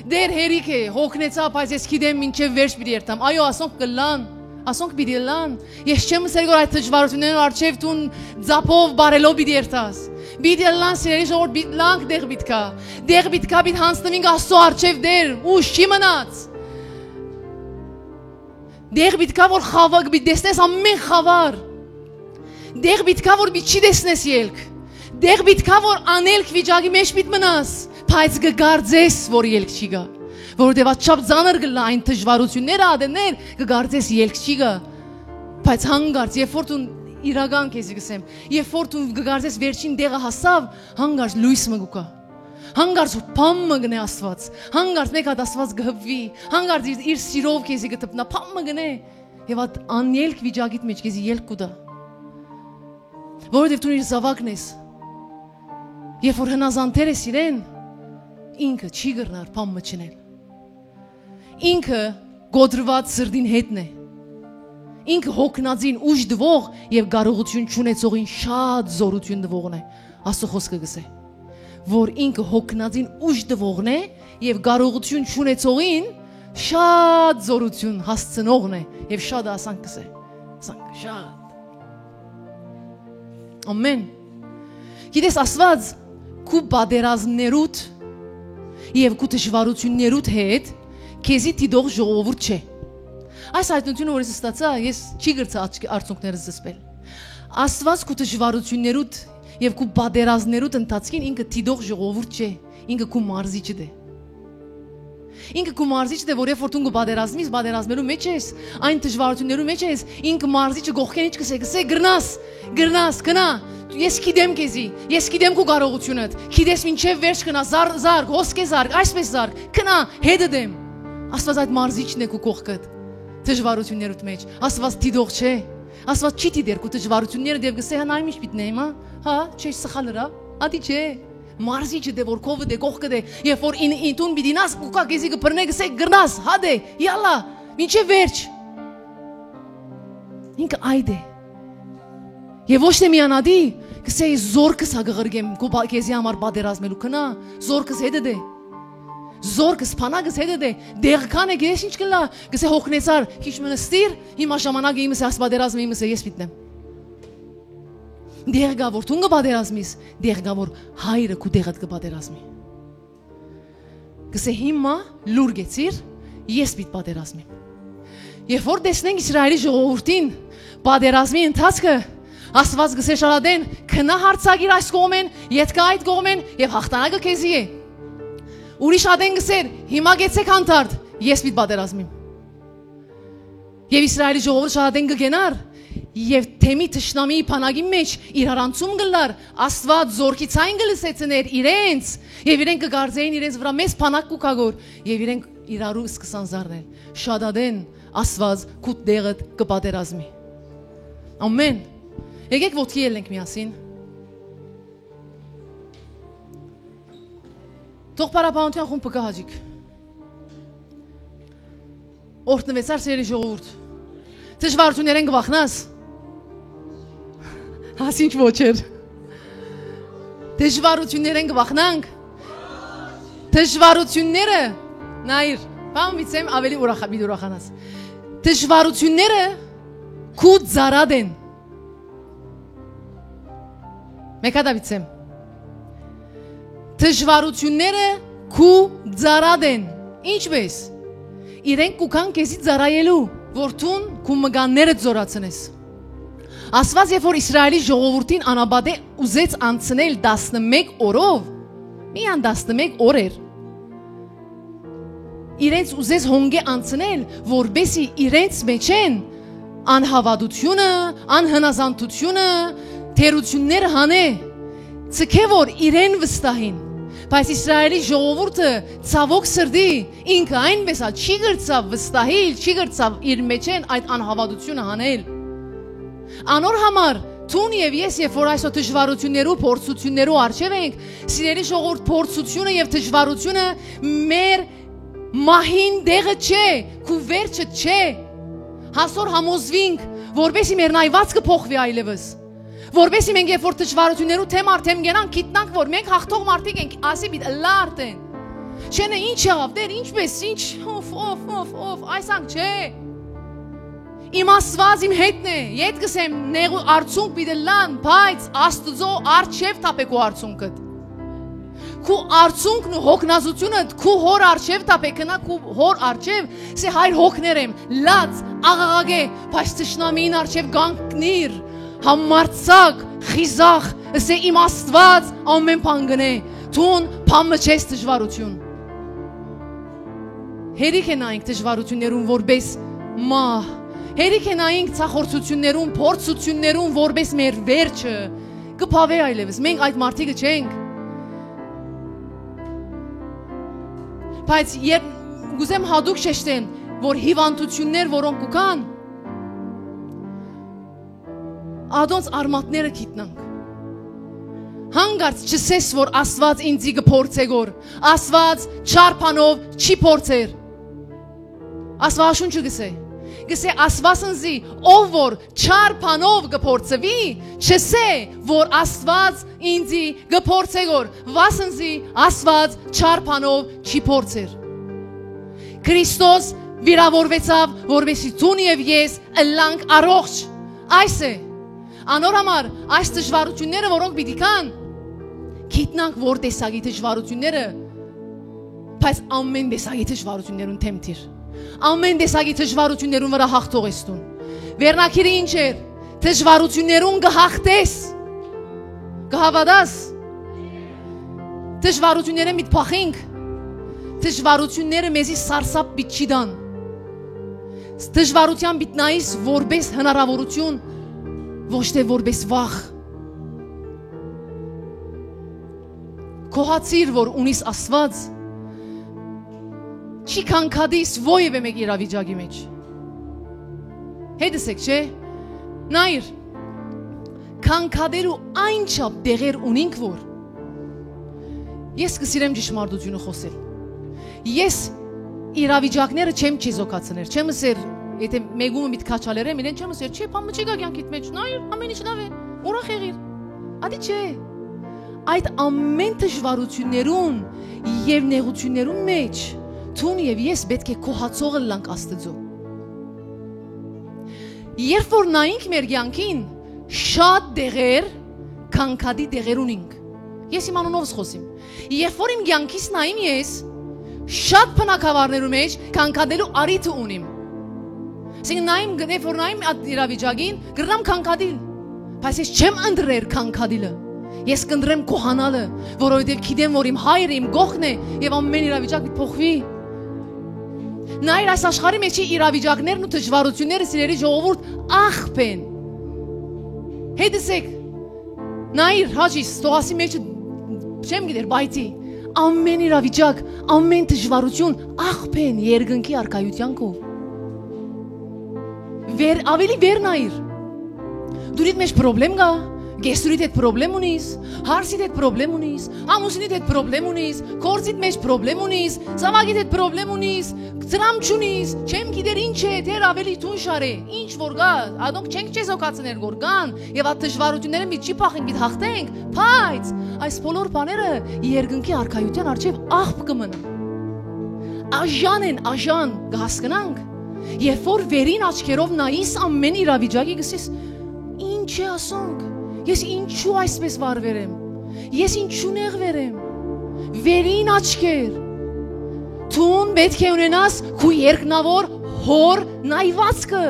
Դեռ հերիք է, հոգնեցայ, բայց ես գիտեմ մինչեւ վերջ պիտի երթամ։ Այո, ասոնք կ'ըլլան, ասոնք պիտի ըլլան։ Ես չեմ ըսեր, որ այդ դժուարութիւններուն առջեւ դուն ձափով, բարելով պիտի երթաս։ Պիտի ըլլան, սիրելի ժողովուրդ, պիտի ըլլանք դեղ պիտի գայ։ Դեղ պիտի գայ, պիտի յանձնուինք Աստծո առջեւ դեռ, ուշ չի մնաց։ Դեղ պիտի գայ, որ խաւակ պիտի տեսնես, ամէն խաւար։ Դեղ պիտի գայ, որ պիտի չի տեսնես ելք։ Դեղ պիտի գայ, որ անելք վիճակի մէջ պիտի մնաս, բայց կը կարծես, որ ելք չի գայ, որովհետեւ ատչափ ծանր կ'ըլլայ այն դժուարութիւնները, ատեններ, կը կարծես ելք չի գայ, բայց հանկարծ, երբ որ դուն, իրական քեզի կ'ըսեմ, երբ որ դուն կը կարծես վերջին դեղը հասաւ, հանկարծ լոյս մը կու գայ։ Հանկարծ բան մը կ'ընէ Աստուած, հանկարծ մէկ հատ Աստուած կը հպուի, հանկարծ իր, իր սիրով քեզի կը դպնայ, բան մը կ'ընէ, եւ այդ անելք վիճակիդ մէջ քեզի ելք կու տայ, որովհետեւ դուն իր զաւակն ես, երբ որ հնազանդեր ես իրեն, ինքը չի կրնար բան մը չընել։ Ինքը կոտրուած սրտին հետն է։ Ինքը հոգնածին ուժ տուող եւ կարողութիւն չունեցողին շատ զօրութիւն տուողն է, Աստուծոյ խօսքը կ'ըսէ, որ ինքը հոգնածին ուժ տուողն է եւ կարողութիւն չունեցողին շատ զօրութիւն հասցնողն է, եւ շատ ասանք կ'ըսէ, ասանք շատ։ Ամեն։ Գիտես, Աստուած քու պատերազմներուդ եւ քու դժուարութիւններուդ հետ քեզի դիտող ժողովուրդ չէ։ Այս հայտնությունը, որ ես ստացայ, ես չի կրցայ աչք-, արցունքներս զսպել։ Աստուած քու դժուարութիւններուդ եւ քու պատերազմներուդ ընթացքին ինքը դիտող ժողովուրդ չէ, ինքը քու մարզիչդ է։ Ինքը քու մարզիչդ է, որ երբ որ դուն կը պատերազմիս, պատերազմներու մէջ ես, այն դժուարութիւններու մէջ ես, ինքը մարզիչը կողքէն ինչ կ'ըսէ, կ'ըսէ, «Կրնաս, կրնաս, կնա, ես գիտեմ քեզի, ես գիտեմ քու կարողութիւնդ, գիտես մինչեւ վերջ կնա, զար-, զարգ, հոսկէ զարգ, այսպես զարգ, կնա, հետդ եմ»։ Աստուած այդ մարզիչն է քու կողքդ, դժուարութիւններուդ մէջ։ Աստուած դիտող չէ։ Աստուած չի դիտեր քու դժուարութիւններդ եւ կ'ըսէ, «Հա, նայ, ինչ պիտի նայեմ, հա, հա, չէ, սխալ ըրա, ատի չէ»։ Մարզիչդ է, որ քովդ է, կողքդ է, երբ որ ին, ին տուն պիտի նաս, ու կա քեզի կը բռնէ, կ'ըսէ, «Կրնաս, հա դե, յալա, մինչեւ վերջ»։ Ինքը այդ է։ Եւ ոչ թէ միանա դի, կ'ըսէ, «Զորքս հա կ'ղրկեմ քու պա-, քեզի համար պատերազմելու, կնա, զորքս հետդ է։ Զորքս, բանակս հետդ է, դեղ քան է, գիտես ինչ կ'ըլլայ»։ Կ'ըսէ, «Հոգնեցար, քիչ մը նստիր, հիմա ժամանակը իմս է, այս պատերազմը իմս է, ես պիտի նեմ»։ Դեղ կայ, որ դուն կը պատերազմիս, դեղ կայ, որ հայրը քու դեղդ կը պատերազմի։ Կ'ըսէ, «Հիմա լուր կեցիր, ես պիտի պատերազմեմ»։ Երբ որ տեսնենք Իսրայէլի ժողովուրդին պատերազմի ընթացքը, Աստուած կ'ըսէ շարատեն. «Գնա յարձակիր այս կողմէն, ետքը այդ կողմէն եւ յաղթանակը քեզի է»։ Ուրիշ ատեն կ'ըսէր. «Հիմա կեցէք հանդարտ, ես պիտի պատերազմիմ»։ Եւ Իսրայէլի ժողովուրդ շարատեն կը գնար, եւ թեմի թշնամիի բանակին մէջ իրարանցում կ'ըլլար, Աստուած զօրքի ցայն կը լսեցնէր իրենց, եւ իրենք կը կարծէին իրենց վրայ մեծ բանակ կու գայ, եւ իրենք իրարու սկսան զարնել։ Շարատեն Աստուած քու տեղդ կը պատերազմի։ Ամեն։ Եկեք ոտքի ելնենք միասին։ Թող փառաբանութեան խումբը կը հաճի։ Օրհնուեցա՞ր, սիրելի ժողովուրդ։ Դժվարութիւններէն կը վախնա՞ս։ Ասինչ ոչ էր։ Դժվարութիւններէն կը վախնանք։ Դժվարութիւնները, նայիր, բան միտցեմ ավելի ուրախ-, պիտի ուրախանաս։ Դժվարութիւնները քու ծառադ են։ Մէկ հատ ա միտցեմ։ Դժվարութիւնները քու ծառադ են։ Ինչպէս։ Իրենք կու գան քեզի ծառայելու, որ դուն քու մկանները զօրացնես։ Աստուած երբ որ Իսրայէլի ժողովուրդին անապատէ ուզեց անցնել տասնմէկ օրով, միան տասնմէկ օր էր, իրենց ուզեց հոնկէ անցնել, որպէսի իրենց մէջէն անհաւատութիւնը, անհնազանդութիւնը, թերութիւնները հանէ, ձգէ որ իրեն վստահին։ Բայց Իսրայէլի ժողովուրդը, ցաւօք սրտի, ինքը այնպէս ալ չի կրցաւ վստահիլ, չի կրցաւ իր մէջէն այդ անհաւատութիւնը հանել։ Անոր համար դուն եւ ես, երբ որ այսօր դժուարութիւններու, փորձութիւններու առջեւ ենք, սիրելի ժողովուրդ, փորձութիւնը եւ դժուարութիւնը մեր մահին տեղը չէ, քու վերջը չէ։ Հասօր համոզուինք, որպէսի մեր նայվածքը փոխուի այլեւս։ Որպէսի մենք, երբ որ դժուարութիւններու թեմ առ թեմ գնանք, գիտնանք, որ մենք հաղթող մարդիկ ենք, ասի պիտի ըլլայ արդեն։ Չենէ, ինչ եղաւ, Տէր, ինչպէս, ինչ, օֆ, օֆ, օֆ, օֆ, այս անգ չէ։ Իմ Աստուած իմ հետն է, ետ կ'ըսեմ, նեղու արցունք պիտի լան, բայց Աստուծոյ առջեւ թափէ քու արցունքդ։ Քու արցունքն ու հոգնածությունդ քու հօր առջեւ թափէ, գնա քու հօր առջեւ, սէ հայր հոգներ եմ, լաց, աղաղակէ, բայց թշնամիին առջեւ կանգնիր, համարձակ, խիզախ, սէ իմ Աստուած ամեն բան կ'ընէ, դուն բան մը չես դժուարութիւն։ Հերիք է նայենք դժուարութիւններուն որպէս մահ, հերիք է նայենք ցախորձութիւններուն, փորձութիւններուն որպէս մեր վերջը, կը բաւէ այլեւս, մենք այդ մարդիկը չենք։ Բայց երբ կ'ուզեմ յատուկ շեշտել, որ հիւանդութիւններ, որոնք կու գան, ադոնց արմատները գիտնանք։ Հանկարծ չսես, որ Աստուած ինծի կը փորձէ գոր, Աստուած չար բանով չի փորձեր։ Աստուածաշունչը կ'ըսէ, կ'ըսէ Աստուածնզի, ով որ չար բանով կը փորձուի, չսէ, որ Աստուած ինծի կը փորձէ գոր, վասնզի Աստուած չար բանով չի փորձեր։ Քրիստոս վիրավորուեցաւ, որպեսզի դուն եւ ես ըլլանք առողջ։ Այս է։ Անոր համար այս դժուարութիւնները, որոնք պիտի գան, գիտնանք որ տեսակի դժուարութիւնները, բայց ամեն տեսակի դժուարութիւններուն դէմ դիր։ Ամեն տեսակի դժուարութիւններուն վրայ հաղթող ես դուն։ Վերնագիրը ինչ էր։ Դժուարութիւններուն կը հաղթես։ Կը հաւատաս։ Դժուարութիւններէն պիտի փախինք։ Դժուարութիւնները մեզի սարսափ պիտի չի տան։ Դժուարութեան պիտի նայիս որպէս հնարաւորութիւն, ոչ թե որպէս վախ։ Գոհացիր, որ ունիս Աստուած, չի կանգատիս որեւէ մէկ իրավիճակի մէջ։ Հետս եք, չէ՞։ Նայիր, կանգատելու այն չափ դեղեր ունինք, որ ես կը սիրեմ ճշմարտությունը խօսել։ Ես իրավիճակները չեմ չեզոքացներ, չեմ ըսեր, եթե մեկումը միտ քաչալերեմ, իրեն չեմ ըսեր, չէ, բան մը չի գա կյանքիդ մեջ, նայիր, ամեն ինչ լաւ է, ուրախ եղիր։ Ադի չէ, այդ ամեն դժվարություններուն եւ նեղություններուն մեջ դուն եւ ես պէտք է գոհացող ըլլանք Աստծո։ Երբ որ նայինք մեր կյանքին, շատ դեղեր, կանգատի դեղեր ունինք։ Ես իմ անունովս խօսիմ։ Երբ որ իմ կյանքիս նայիմ ես, շատ բնակավարներու մեջ կանգատելու առիթը ունիմ։ Ասենք նայիմ, երբ որ նայիմ այդ իրավիճակին, կրնամ կանգատիլ։ Բայց ես չեմ ընտրեր քանքատիլը։ Ես կընտրեմ գոհանալը, որովհետեւ գիտեմ, որ իմ հայրը իմ կողքն է եւ ամեն իրավիճակ պիտի փոխուի։ Նայիր, այս աշխարհի մեջ իրավիճակներն ու դժվարութիւնները, սիրելի ժողովուրդ, աղբ են։ Հետս եք, նայիր, Հաճիս, Թովասի մեջ չեմ գիտեր, բայց ամեն իրավիճակ, ամեն դժվարութիւն աղբ են երկնքի արքայութեան քով։ Վեր, ավելի վեր նայիր։ Դուրիդ մեջ պրոբլեմ կա, կեսուրիդ հետ պրոբլեմ ունիս, հարսիդ հետ պրոբլեմ ունիս, ամուսինիդ հետ պրոբլեմ ունիս, գործիդ մեջ պրոբլեմ ունիս, զաւակիդ հետ պրոբլեմ ունիս, դրամ չունիս, չեմ գիտեր ինչ է, դեռ ավելի թուն շարէ, ինչ որ կա, ադոնք չենք չեզ հոգացներ որ կան, եւ այդ դժվարութիւնները մի չի փախենք, պիտի հաղթենք, բայց այս բոլոր բաները երկնքի արքայութեան առջեւ աղբ կը մնան։ Աժան են, աժան, կը հասկնանք, երբ որ վերին աչքերով նայիս ամեն իրավիճակի, կսես, «Ինչ է ասոնք, ես ինչու այսպես վարվեր եմ, ես ինչու նեղվեր եմ»։ Վերին աչքեր։ Դուն պէտք է ունենաս քու երկնաւոր հոր նայվածքը։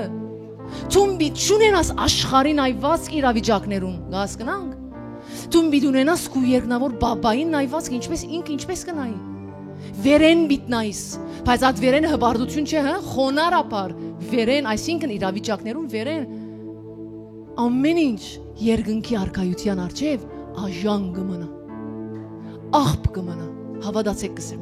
Դուն պիտի չունենաս աշխարհի նայվածք իրավիճակներուն, կը հասկնանք։ Դուն պիտի ունենաս քու երկնաւոր բաբային նայվածքը, ինչպես ինքը, ինչպես կը նայի։ Վերեն պիտի նայիս, բայց այդ վերենը հպարտութիւն չէ, հա, խոնարհաբար վերեն, այսինքն իրավիճակներուն վերեն։ Ամեն ինչ երկնքի արքայութեան առջեւ աժան կը մնայ, աղբ կը մնայ, հաւատացէք կսեմ։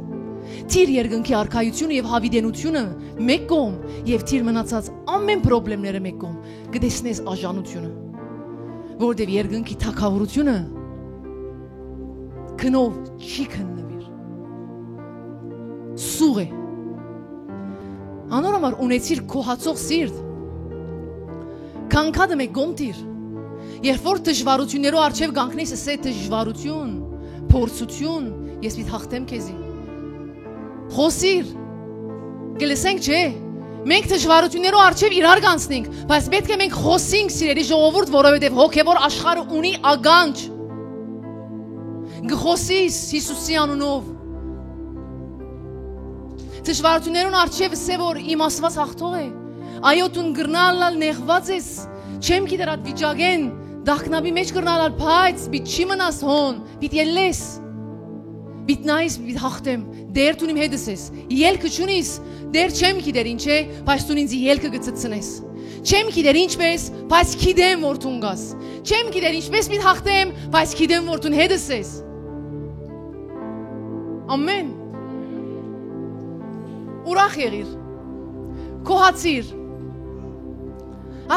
Դիր երկնքի արքայութիւնը եւ յաւիտենութիւնը մէկ կողմ եւ դիր մնացած ամեն պրոբլեմները մէկ կողմ, կը տեսնես աժանութիւնը, որովհետեւ երկնքի թագաւորութիւնը գնով չի քննուիր։ Սուղ է։ Անոր համար ունեցիր գոհացող սիրտ, քանքատը մէկ կողմ տիր։ Երբ որ դժվարութիւններու առջեւ կանգնես, ըսէ՝ «Դժվարութիւն, փորձութիւն, ես պիտի հաղթեմ քեզի»։ Խօսիր։ Կը լսենք, չէ՞։ Մենք դժվարութիւններու առջեւ իրար կանցնենք, բայց պէտք է մենք խօսենք, սիրելի ժողովուրդ, որովհետեւ հոգեւոր աշխարհը ունի ականջ։ Կը խօսիս Յիսուսի անունով։ Դժվարութիւններուն առջեւ ըսէ որ իմ Աստուած հաղթող է։ Այո, դուն կրնայ ըլլալ նեղուած ես, չեմ գիտեր այդ վիճակէն, տագնապի մեջ կրնայ ըլլալ, բայց պիտի չի մնաս հոն, պիտի ելլես, պիտի նայես, պիտի հաղթեմ, Տէր դուն իմ հետս ես, ելքը չունիս, Տէր չեմ գիտեր ինչ է, բայց դուն ինձ ելքը կը ցցնես, չեմ գիտեր ինչպես, բայց գիտեմ որ դուն կաս, չեմ գիտեր ինչպես պիտի հաղթեմ, բայց գիտեմ որ դուն հետս ես։ Ամեն։ Ուրախ եղիր, գոհացիր։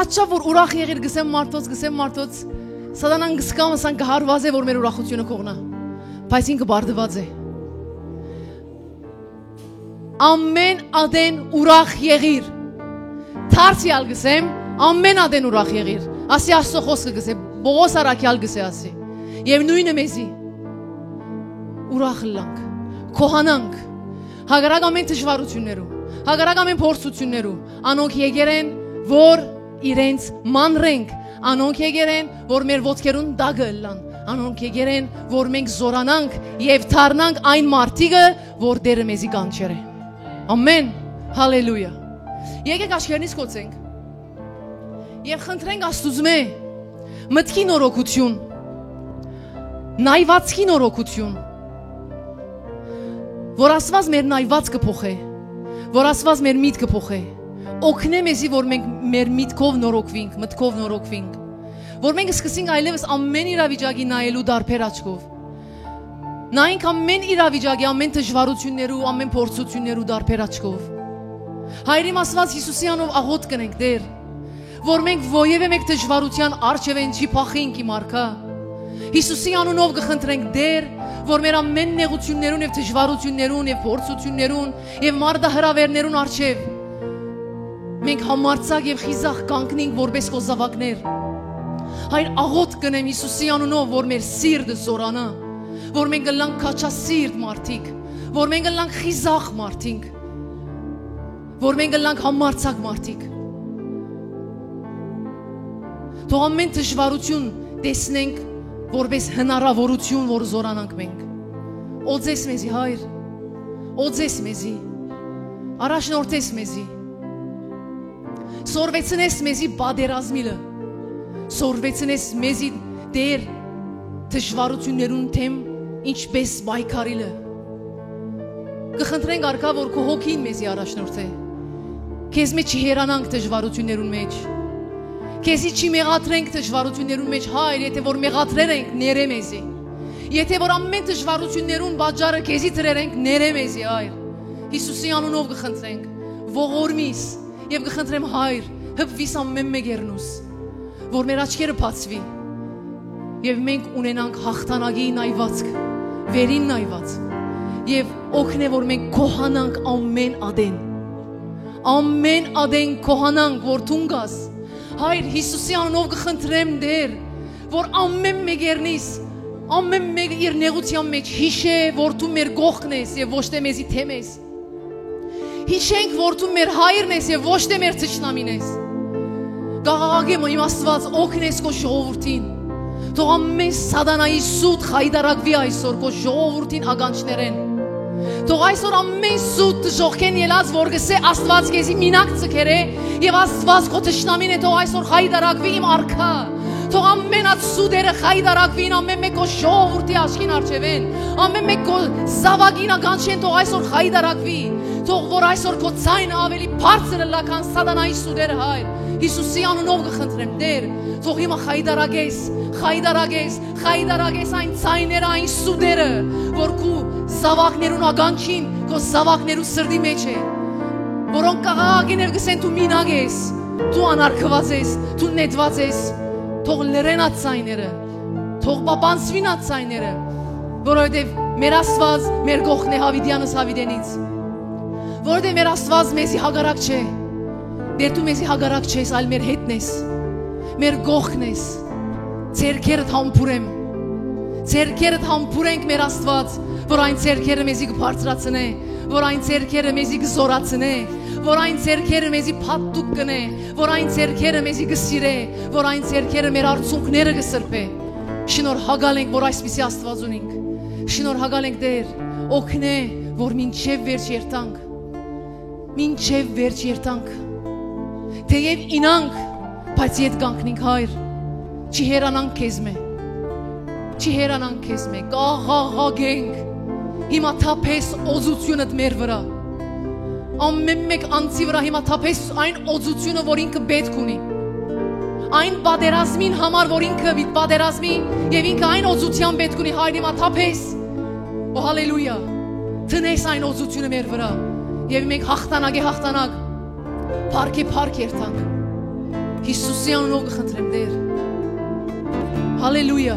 Աչա որ ուրախ եղիր, գսեմ մարդոց, գսեմ մարդոց, սատանան գսկամ ասան կը հարուազէ որ մեր ուրախութիւնը կողնայ, բայց ինքը բարդուած է։ Ամեն ատեն ուրախ եղիր։ Դարձեալ գսեմ, ամեն ատեն ուրախ եղիր։ Ասի Աստծո խոսքը գսէ, Պողոս առաքեալ գսէ ասի։ Եւ նոյնը մեզի, ուրախ ըլլանք, գոհանանք, հակառակ ամեն դժվարութիւններու, հակառակ ամեն փորձութիւններու, անոնք եկեր են որ իրենց մանրենք, անոնք եկեր են որ մեր ոտքերուն տակը ըլլան, անոնք եկեր են որ մենք զորանանք եւ դառնանք այն մարդիկը որ Տէրը մեզի կանչեր է։ Ամեն։ Հալելույա։ Եկեք աչքերնից կոչենք եւ խնդրենք Աստուծմէ մտքի նորոգութիւն, նայվածքի նորոգութիւն, որ Աստուած մեր նայվածքը փոխէ, որ Աստուած մեր միտքը փոխէ, օգնէ մեզի որ մենք մեր միտքով նորոգվինք, մտքով նորոգվինք, որ մենք սկսենք այլեւս ամեն իրավիճակի նայելու տարբեր աչքով, նայենք ամեն իրավիճակի, ամեն դժվարութիւններու, ամեն փորձութիւններու տարբեր աչքով։ Հայր իմ Աստուած, Յիսուսի անունով աղօթք կ'ընենք, Տէր, որ մենք ովեւէ մէկ դժվարութեան առջեւէն չի փախինք, իմ արքայ։ Յիսուսի անունով կը խնդրենք, Տէր, որ մեր ամեն նեղութիւններուն եւ դժվարութիւններուն եւ փորձութիւններուն եւ մարտահրաւերներուն առջեւ մենք համարձակ եւ խիզախ կանգնենք որպես քո զաւակներ։ Հայր, աղօթք կ'ընեմ Յիսուսի անունով, որ մեր սիրտը զորանայ, որ մենք ըլլանք քաջասիրտ մարդիկ, որ մենք ըլլանք խիզախ մարդիկ, որ մենք ըլլանք համարձակ մարդիկ։ Թող ամեն դժվարութիւն տեսնենք որպես հնարաւորութիւն որ զորանանք մենք։ Օծես մեզի, Հայր, օծես մեզի, առաջնորդես մեզի, սորվեցնես մեզի պատերազմիլը, Սորվեցնես մեզի, Տէր, դժուարութիւններուն դէմ ինչպէս պայքարիլը։ Կը խնդրենք, արքայ, որ քո հոգին մեզի առաջնորդէ։ Քեզմէ չի հեռանանք դժուարութիւններուն մէջ։ Քեզի չի մեղադրենք դժուարութիւններուն մէջ, Հայր, եթէ որ մեղադրեր ենք, ներէ մեզի։ Եթէ որ ամէն դժուարութիւններուն պատճառը քեզի դրեր ենք, ներէ մեզի, Հայր։ Յիսուսի անունով կը խնդրենք, ողորմիս եւ կը խնդրեմ, Հայր, հպուիս ամէն մէկերնուս, որ մեր աչքերը բացուի եւ մենք ունենանք յաղթանակի նայվածք, վերին նայվածք, եւ օգնէ, որ մենք գոհանանք ամէն ատեն, ամէն ատեն գոհանանք, որ դուն կաս։ Հայր, Յիսուսի անունով կը խնդրեմ, Տէր, որ ամէն մէկերնիս, ամէն մէկը իր նեղութեան մէջ յիշէ, որ դու մեր կողքն ես եւ ոչ թէ մեզի դէմ ես։ Յիշենք, որ դու մեր Հայրն ես եւ ոչ թէ մեր թշնամին ես։ Կաղաղակեմ, իմ Աստուած, օգնես քո ժողովուրդին։ Թող ամէն սատանայի սուտ խայտարակուի այսօր քո ժողովուրդին ականջներէն։ Թող այսօր ամէն սուտ դժոխքէն ելած, որ կ'ըսէ, Աստուած քեզի մինակ ձգեր է, եւ Աստուած քո թշնամին է, թող այսօր խայտարակուի, իմ արքայ։ Թող ամէն այդ սուտերը խայտարակուին ամէն մէկ քո ժողովուրդի աչքին առջեւէն, ամէն մէկ քո զաւակին ականջէն թող այսօր խայտարակուի։ Թող որ այսօր քո ձայնը աւելի բարձր ըլլայ, քան սատանայի սուտերը, Հայր։ Յիսուսի անունով կը խնդրեմ, Տէր, թող հիմա խայտարակես, խայտարակես, խայտարակես այն ձայները, այն սուտերը, որ քու զաւակներուն ականջին, քո զաւակներու սրտի մէջ է, որոնք կաղաղակեն եւ կ'ըսեն, դու մինակ ես, դու անարգուած ես, դու նետուած ես, թող լռեն այդ ձայները, թող պապանցուին այդ ձայները, որովհետեւ մեր Աստուած մեր կողքն է, յաւիտեանս յաւիտենից, որովհետեւ մեր Աստուած մեզի հակառակ չէ, Տէր, դու մեզի հակառակ չես, այլ մեր հետն ես, մեր կողքն ես, ձեռքերդ համբուրեմ, ձեռքերդ համբուրենք, մեր Աստուած, որ այն ձեռքերը մեզի կբարձրացնէ, որ այն ձեռքերը մեզի կզորացնէ, որ այն ձեռքերը մեզի փաթթուկ կ'ընէ, որ այն ձեռքերը մեզի կ'ըսիրէ, որ այն ձեռքերը մեր արցունքները կ'ըսրբէ։ Շնորհակալ ենք, որ այսպիսի Աստուած ունինք։ Շնորհակալ ենք, Տէր, օգնէ, որ մինչեւ վերջ երթանք, մինչեւ վերջ երթանք, թէեւ ինանք, բայց ետ կանգնինք, Հայր, չի հեռանանք քեզմէ, չի հեռանանք քեզմէ, կ'աղաղակենք, հիմա թափես օծութիւնդ մեր վրայ, ամէն մէկ անձի վրայ հիմա թափես այն օծութիւնը, որ ինքը պէտք ունի, այն պատերազմին համար, որ ինքը պիտի պատերազմի, եւ ինքը այն օծութեան պէտք ունի, Հայր, հիմա թափես, օ, հալելույա, դնես այն օծութիւնը մեր վրայ, եւ մենք յաղթանակէ յաղթանակ, փառքէ փառք երթանք։ Յիսուսի անունով կը խնդրեմ, Տէր։ Հալելույա։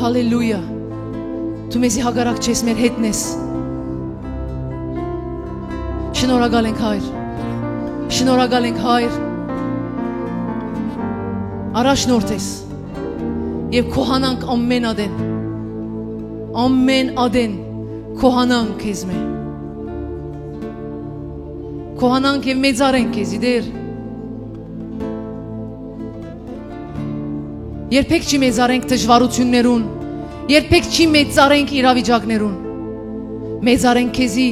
Հալելույա։ Դու մեզի հակառակ չես, մեր հետն ես։ Շնորհակալ ենք, Հայր։ Շնորհակալ ենք, Հայր։ Առաջնորդ ես։ Եւ գոհանանք ամէն ատեն։ Ամէն ատեն գոհանանք քեզմէ։ Գոհանանք եւ մեծարենք քեզի, Տէր։ Երբեք չի մեծարենք դժուարութիւններուն, երբեք չի մեծարենք իրավիճակներուն։ Մեծարենք քեզի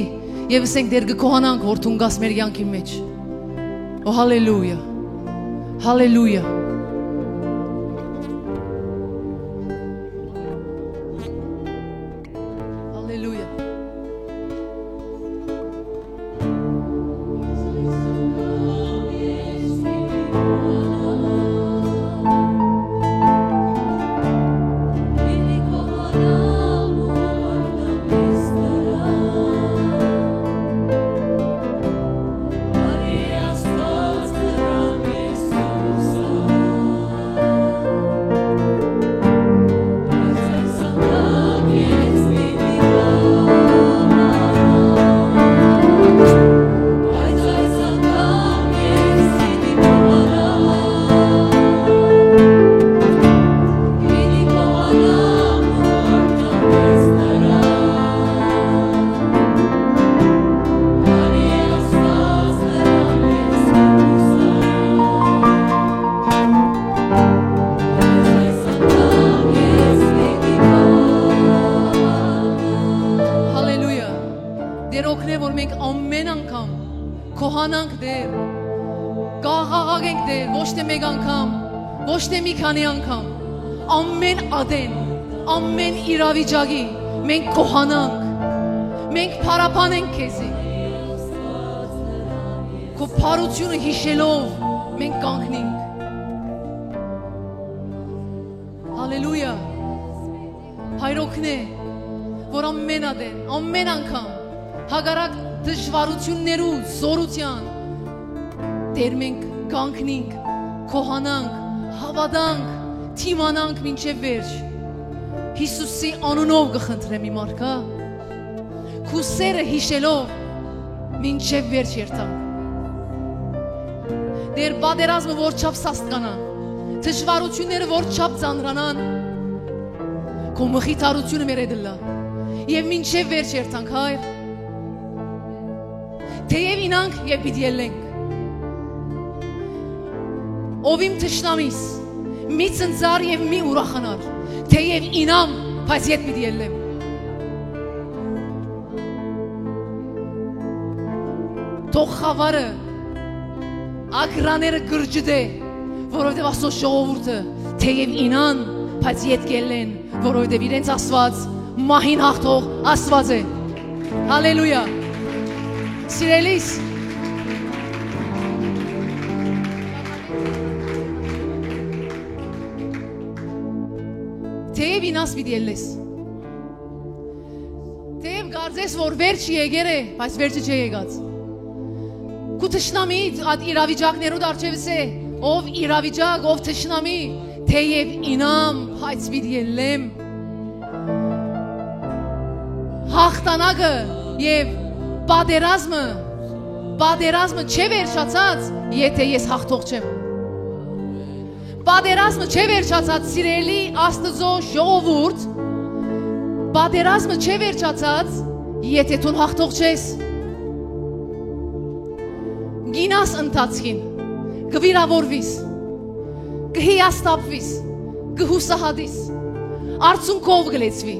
եւ ըսենք, Տէր, կը գոհանանք, որ դուն կաս մեր կեանքին մէջ։ Օ, հալելույա։ Հալելույա։ Հալելույա։ Ակենք դեր, ոչ թէ մէկ անգամ, ոչ թէ մի քանի անգամ, ամէն ատեն, ամէն իրավիճակի մենք գոհանանք, մենք փառաբանենք քեզի։ Քո փառութիւնը յիշելով մենք կանգնենք։ Հալելույա։ Հայր օգնէ, որ ամէն ատեն, ամէն անգամ, հակառակ դժուարութիւններու զօրութեան, Տէր, մենք կանգնենք, գոհանանք, հաւատանք, դիմանանք մինչեւ վերջ։ Յիսուսի անունով կը խնդրեմ, իմ արքա, քու սէրը յիշելով մինչեւ վերջ երթանք։ Տէր, պատերազմը որ չափ սաստկանայ, դժուարութիւնները որ չափ ծանրանան, քո մխիթարութիւնը մեր հետ ըլլայ եւ մինչեւ վերջ երթանք, Հայր։ Թէեւ ինանք եւ պիտի ելլենք։ Ով իմ թշնամիս, մի ծնծար եւ մի ուրախանար, թէեւ ինամ, բայց ետ պիտի ելլեմ։ Թող խաւարը ակրաները կրճտէ, որովհետեւ Աստուծոյ ժողովուրդը թէեւ ինան, բայց ետ կելլեն, որովհետեւ իրենց Աստուած մահին հաղթող Աստուած է։ Հալելույա։ Սիրելիս, թէեւ ինաս պիտի ելլես, թէեւ կարծես որ վերջը եկեր է, բայց վերջը չէ եկած։ Քու թշնամի այդ իրավիճակներու դարջեւս է, ով իրավիճակ, ով թշնամի, թէեւ ինամ, բայց պիտի ելլեմ։ Հաղթանակը եւ պատերազմը, պատերազմը չէ վերջացած, եթէ ես հաղթող չեմ։ Պատերազմը չէ վերջացած, սիրելի Աստուծոյ ժողովուրդ, պատերազմը չէ վերջացած, եթէ դուն հաղթող չես։ Գինաս ընթացքին, կը վիրաւորուիս, կը հիասթափուիս, կը յուսահատիս, արցունքով կը լեցուի,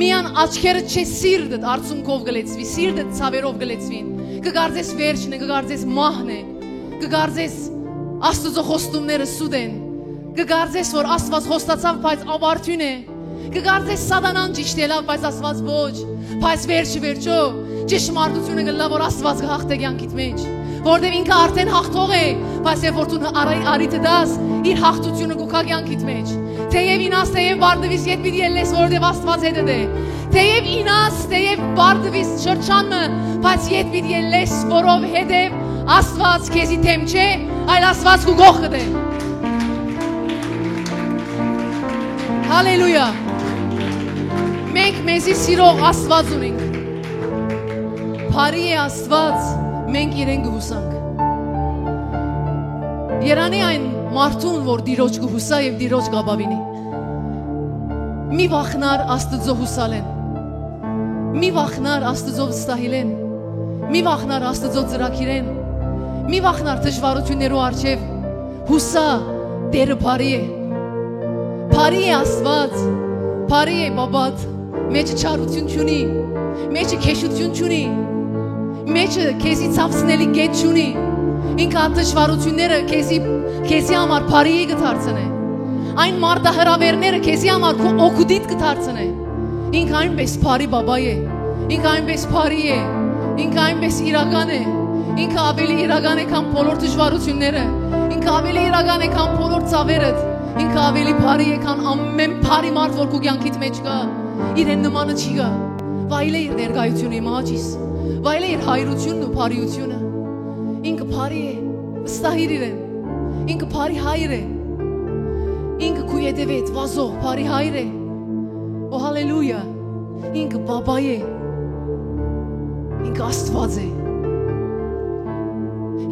միան աչքերը չէ, սիրտդ արցունքով կը լեցուի, սիրտդ ցաւերով կը լեցուին, կը կարծես վերջն է, կը կարծես մահն է, կը կարծես Աստուծոյ խոստումները սուտ են, կը կարծես որ Աստուած խոստացաւ, բայց աւարտիւն է, կը կարծես Սատանան ճիշտ ելաւ, բայց Աստուած ոչ, բայց վերջը վերջոյ ճշմարտութիւնը կ'ըլլայ որ Աստուած կը հաղթէ կեանքիդ մէջ, որտեւ ինքը արդէն հաղթող է, բայց երբ որ դուն առ-, առիթը տաս, իր հաղթութիւնը կու գայ կեանքիդ մէջ։ Թէեւ ինաս, թէեւ պարտուիս, ետ պիտի ելլես, որովհետեւ Աստուած հետդ է։ Թէեւ ինաս, թէեւ պարտուիս շրջան մը, բայց ետ պիտի ելլես, որովհետեւ Աստուած քեզի դէմ չէ, այլ Աստուած քու կողքդ է։ Հալելույա։ Մենք մեզի սիրող Աստուած ունենք։ Բարի է Աստուած, մենք իրեն կը յուսանք։ Երանի այն մարդուն, որ Տիրոջ կը յուսայ եւ Տիրոջ կ'ապաւինի։ Մի վախնար Աստուծոյ յուսալէն։ Մի վախնար Աստուծոյ վստահիլէն։ Մի վախնար Աստուծոյ ծրագիրէն։ Մի վախնար դժուարութիւններու առջեւ։ Յուսա, Տէրը բարի է։ Բարի է Աստուած, բարի է Պապատ, մեջը չարութիւն չունի, մեջը քեշութիւն չունի, մեջը քեզի ցաւցնելի կետ չունի։ Ինքը այդ դժուարութիւնները քեզի, քեզի համար բարի կը դարձնէ։ Այն մարտահրաւէրները քեզի համար քո օգուտիդ կը դարձնէ։ Ինքը այնպէս բարի Պապա է, ինքը այնպէս բարի է, ինքը այնպէս իրական է, ինքը ավելի իրական է, քան բոլոր դժուարութիւնները, ինքը ավելի իրական է, քան բոլոր ցաւերդ, ինքը ավելի բարի է, քան ամէն բարի մարդ, որ քու կեանքիդ մէջ կայ, իրեն նմանը չի գայ։ Վայելէ իր ներկայութիւնը, իմ ահաճիս, վայելէ իր հայրութիւնն ու բարիութիւնը։ Ինքը բարի է, վստահիր իրեն, ինքը բարի հայր է, ինքը քու ետեւեդ վազող բարի հայր է։ Օ, հալելույա, ինքը Պապա է, ինքը Աստուած է,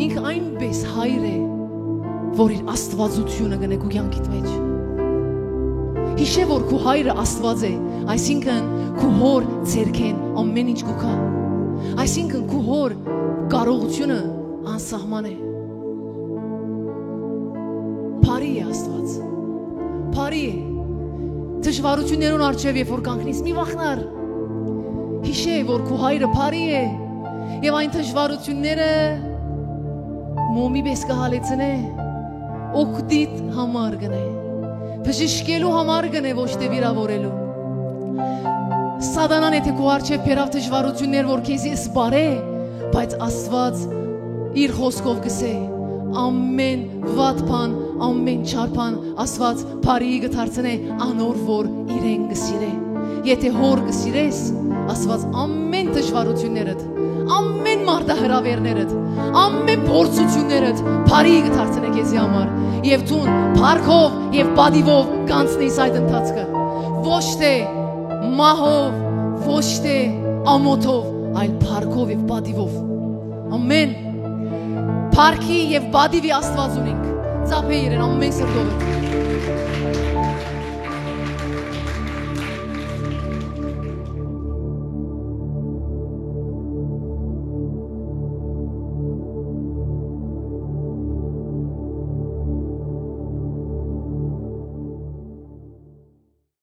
ինքը այնպէս հայր է, որ իր աստուածութիւնը կ'ընէ քու կեանքիդ մէջ։ Յիշէ որ քու հայրը Աստուած է, այսինքն քու հօր ձեռքէն ամէն ինչ կու գայ, այսինքն քու հօր կարողութիւնը անսահման է։ Բարի է Աստուած, բարի է։ Դժուարութիւններուն առջեւ երբ որ կանգնիս, մի վախնար, յիշէ որ քու հայրը բարի է, եւ այն դժուարութիւնները մոմի պէս կը հալեցնէ, օգտիդ համար կ'ընէ, բժշկելու համար կ'ընէ, ոչ թէ վիրաւորելու։ Սատանան եթէ քու առջեւ բերաւ դժուարութիւններ, որ քեզի սպառէ, բայց Աստուած իր խօսքով կ'ըսէ. ամէն վատ բան, ամէն չար բան Աստուած բարիի կը դարձնէ անոր, որ իրեն կը սիրէ։ Եթէ հօր կը սիրես, Աստուած ամէն դժուարութիւններդ, ամէն մարտահրաւէրներդ, ամէն փորձութիւններդ բարիի կը դարձնէ քեզի համար, եւ դուն փառքով եւ պատիւով կանցնես այդ ընթացքը, ոչ թէ մահով, ոչ թէ ամօթով, այլ փառքով եւ պատիւով։ Ամէն։ Փառքի եւ պատիւի Աստուած ունինք։ Ծափէ իրեն ամէն սրտովդ։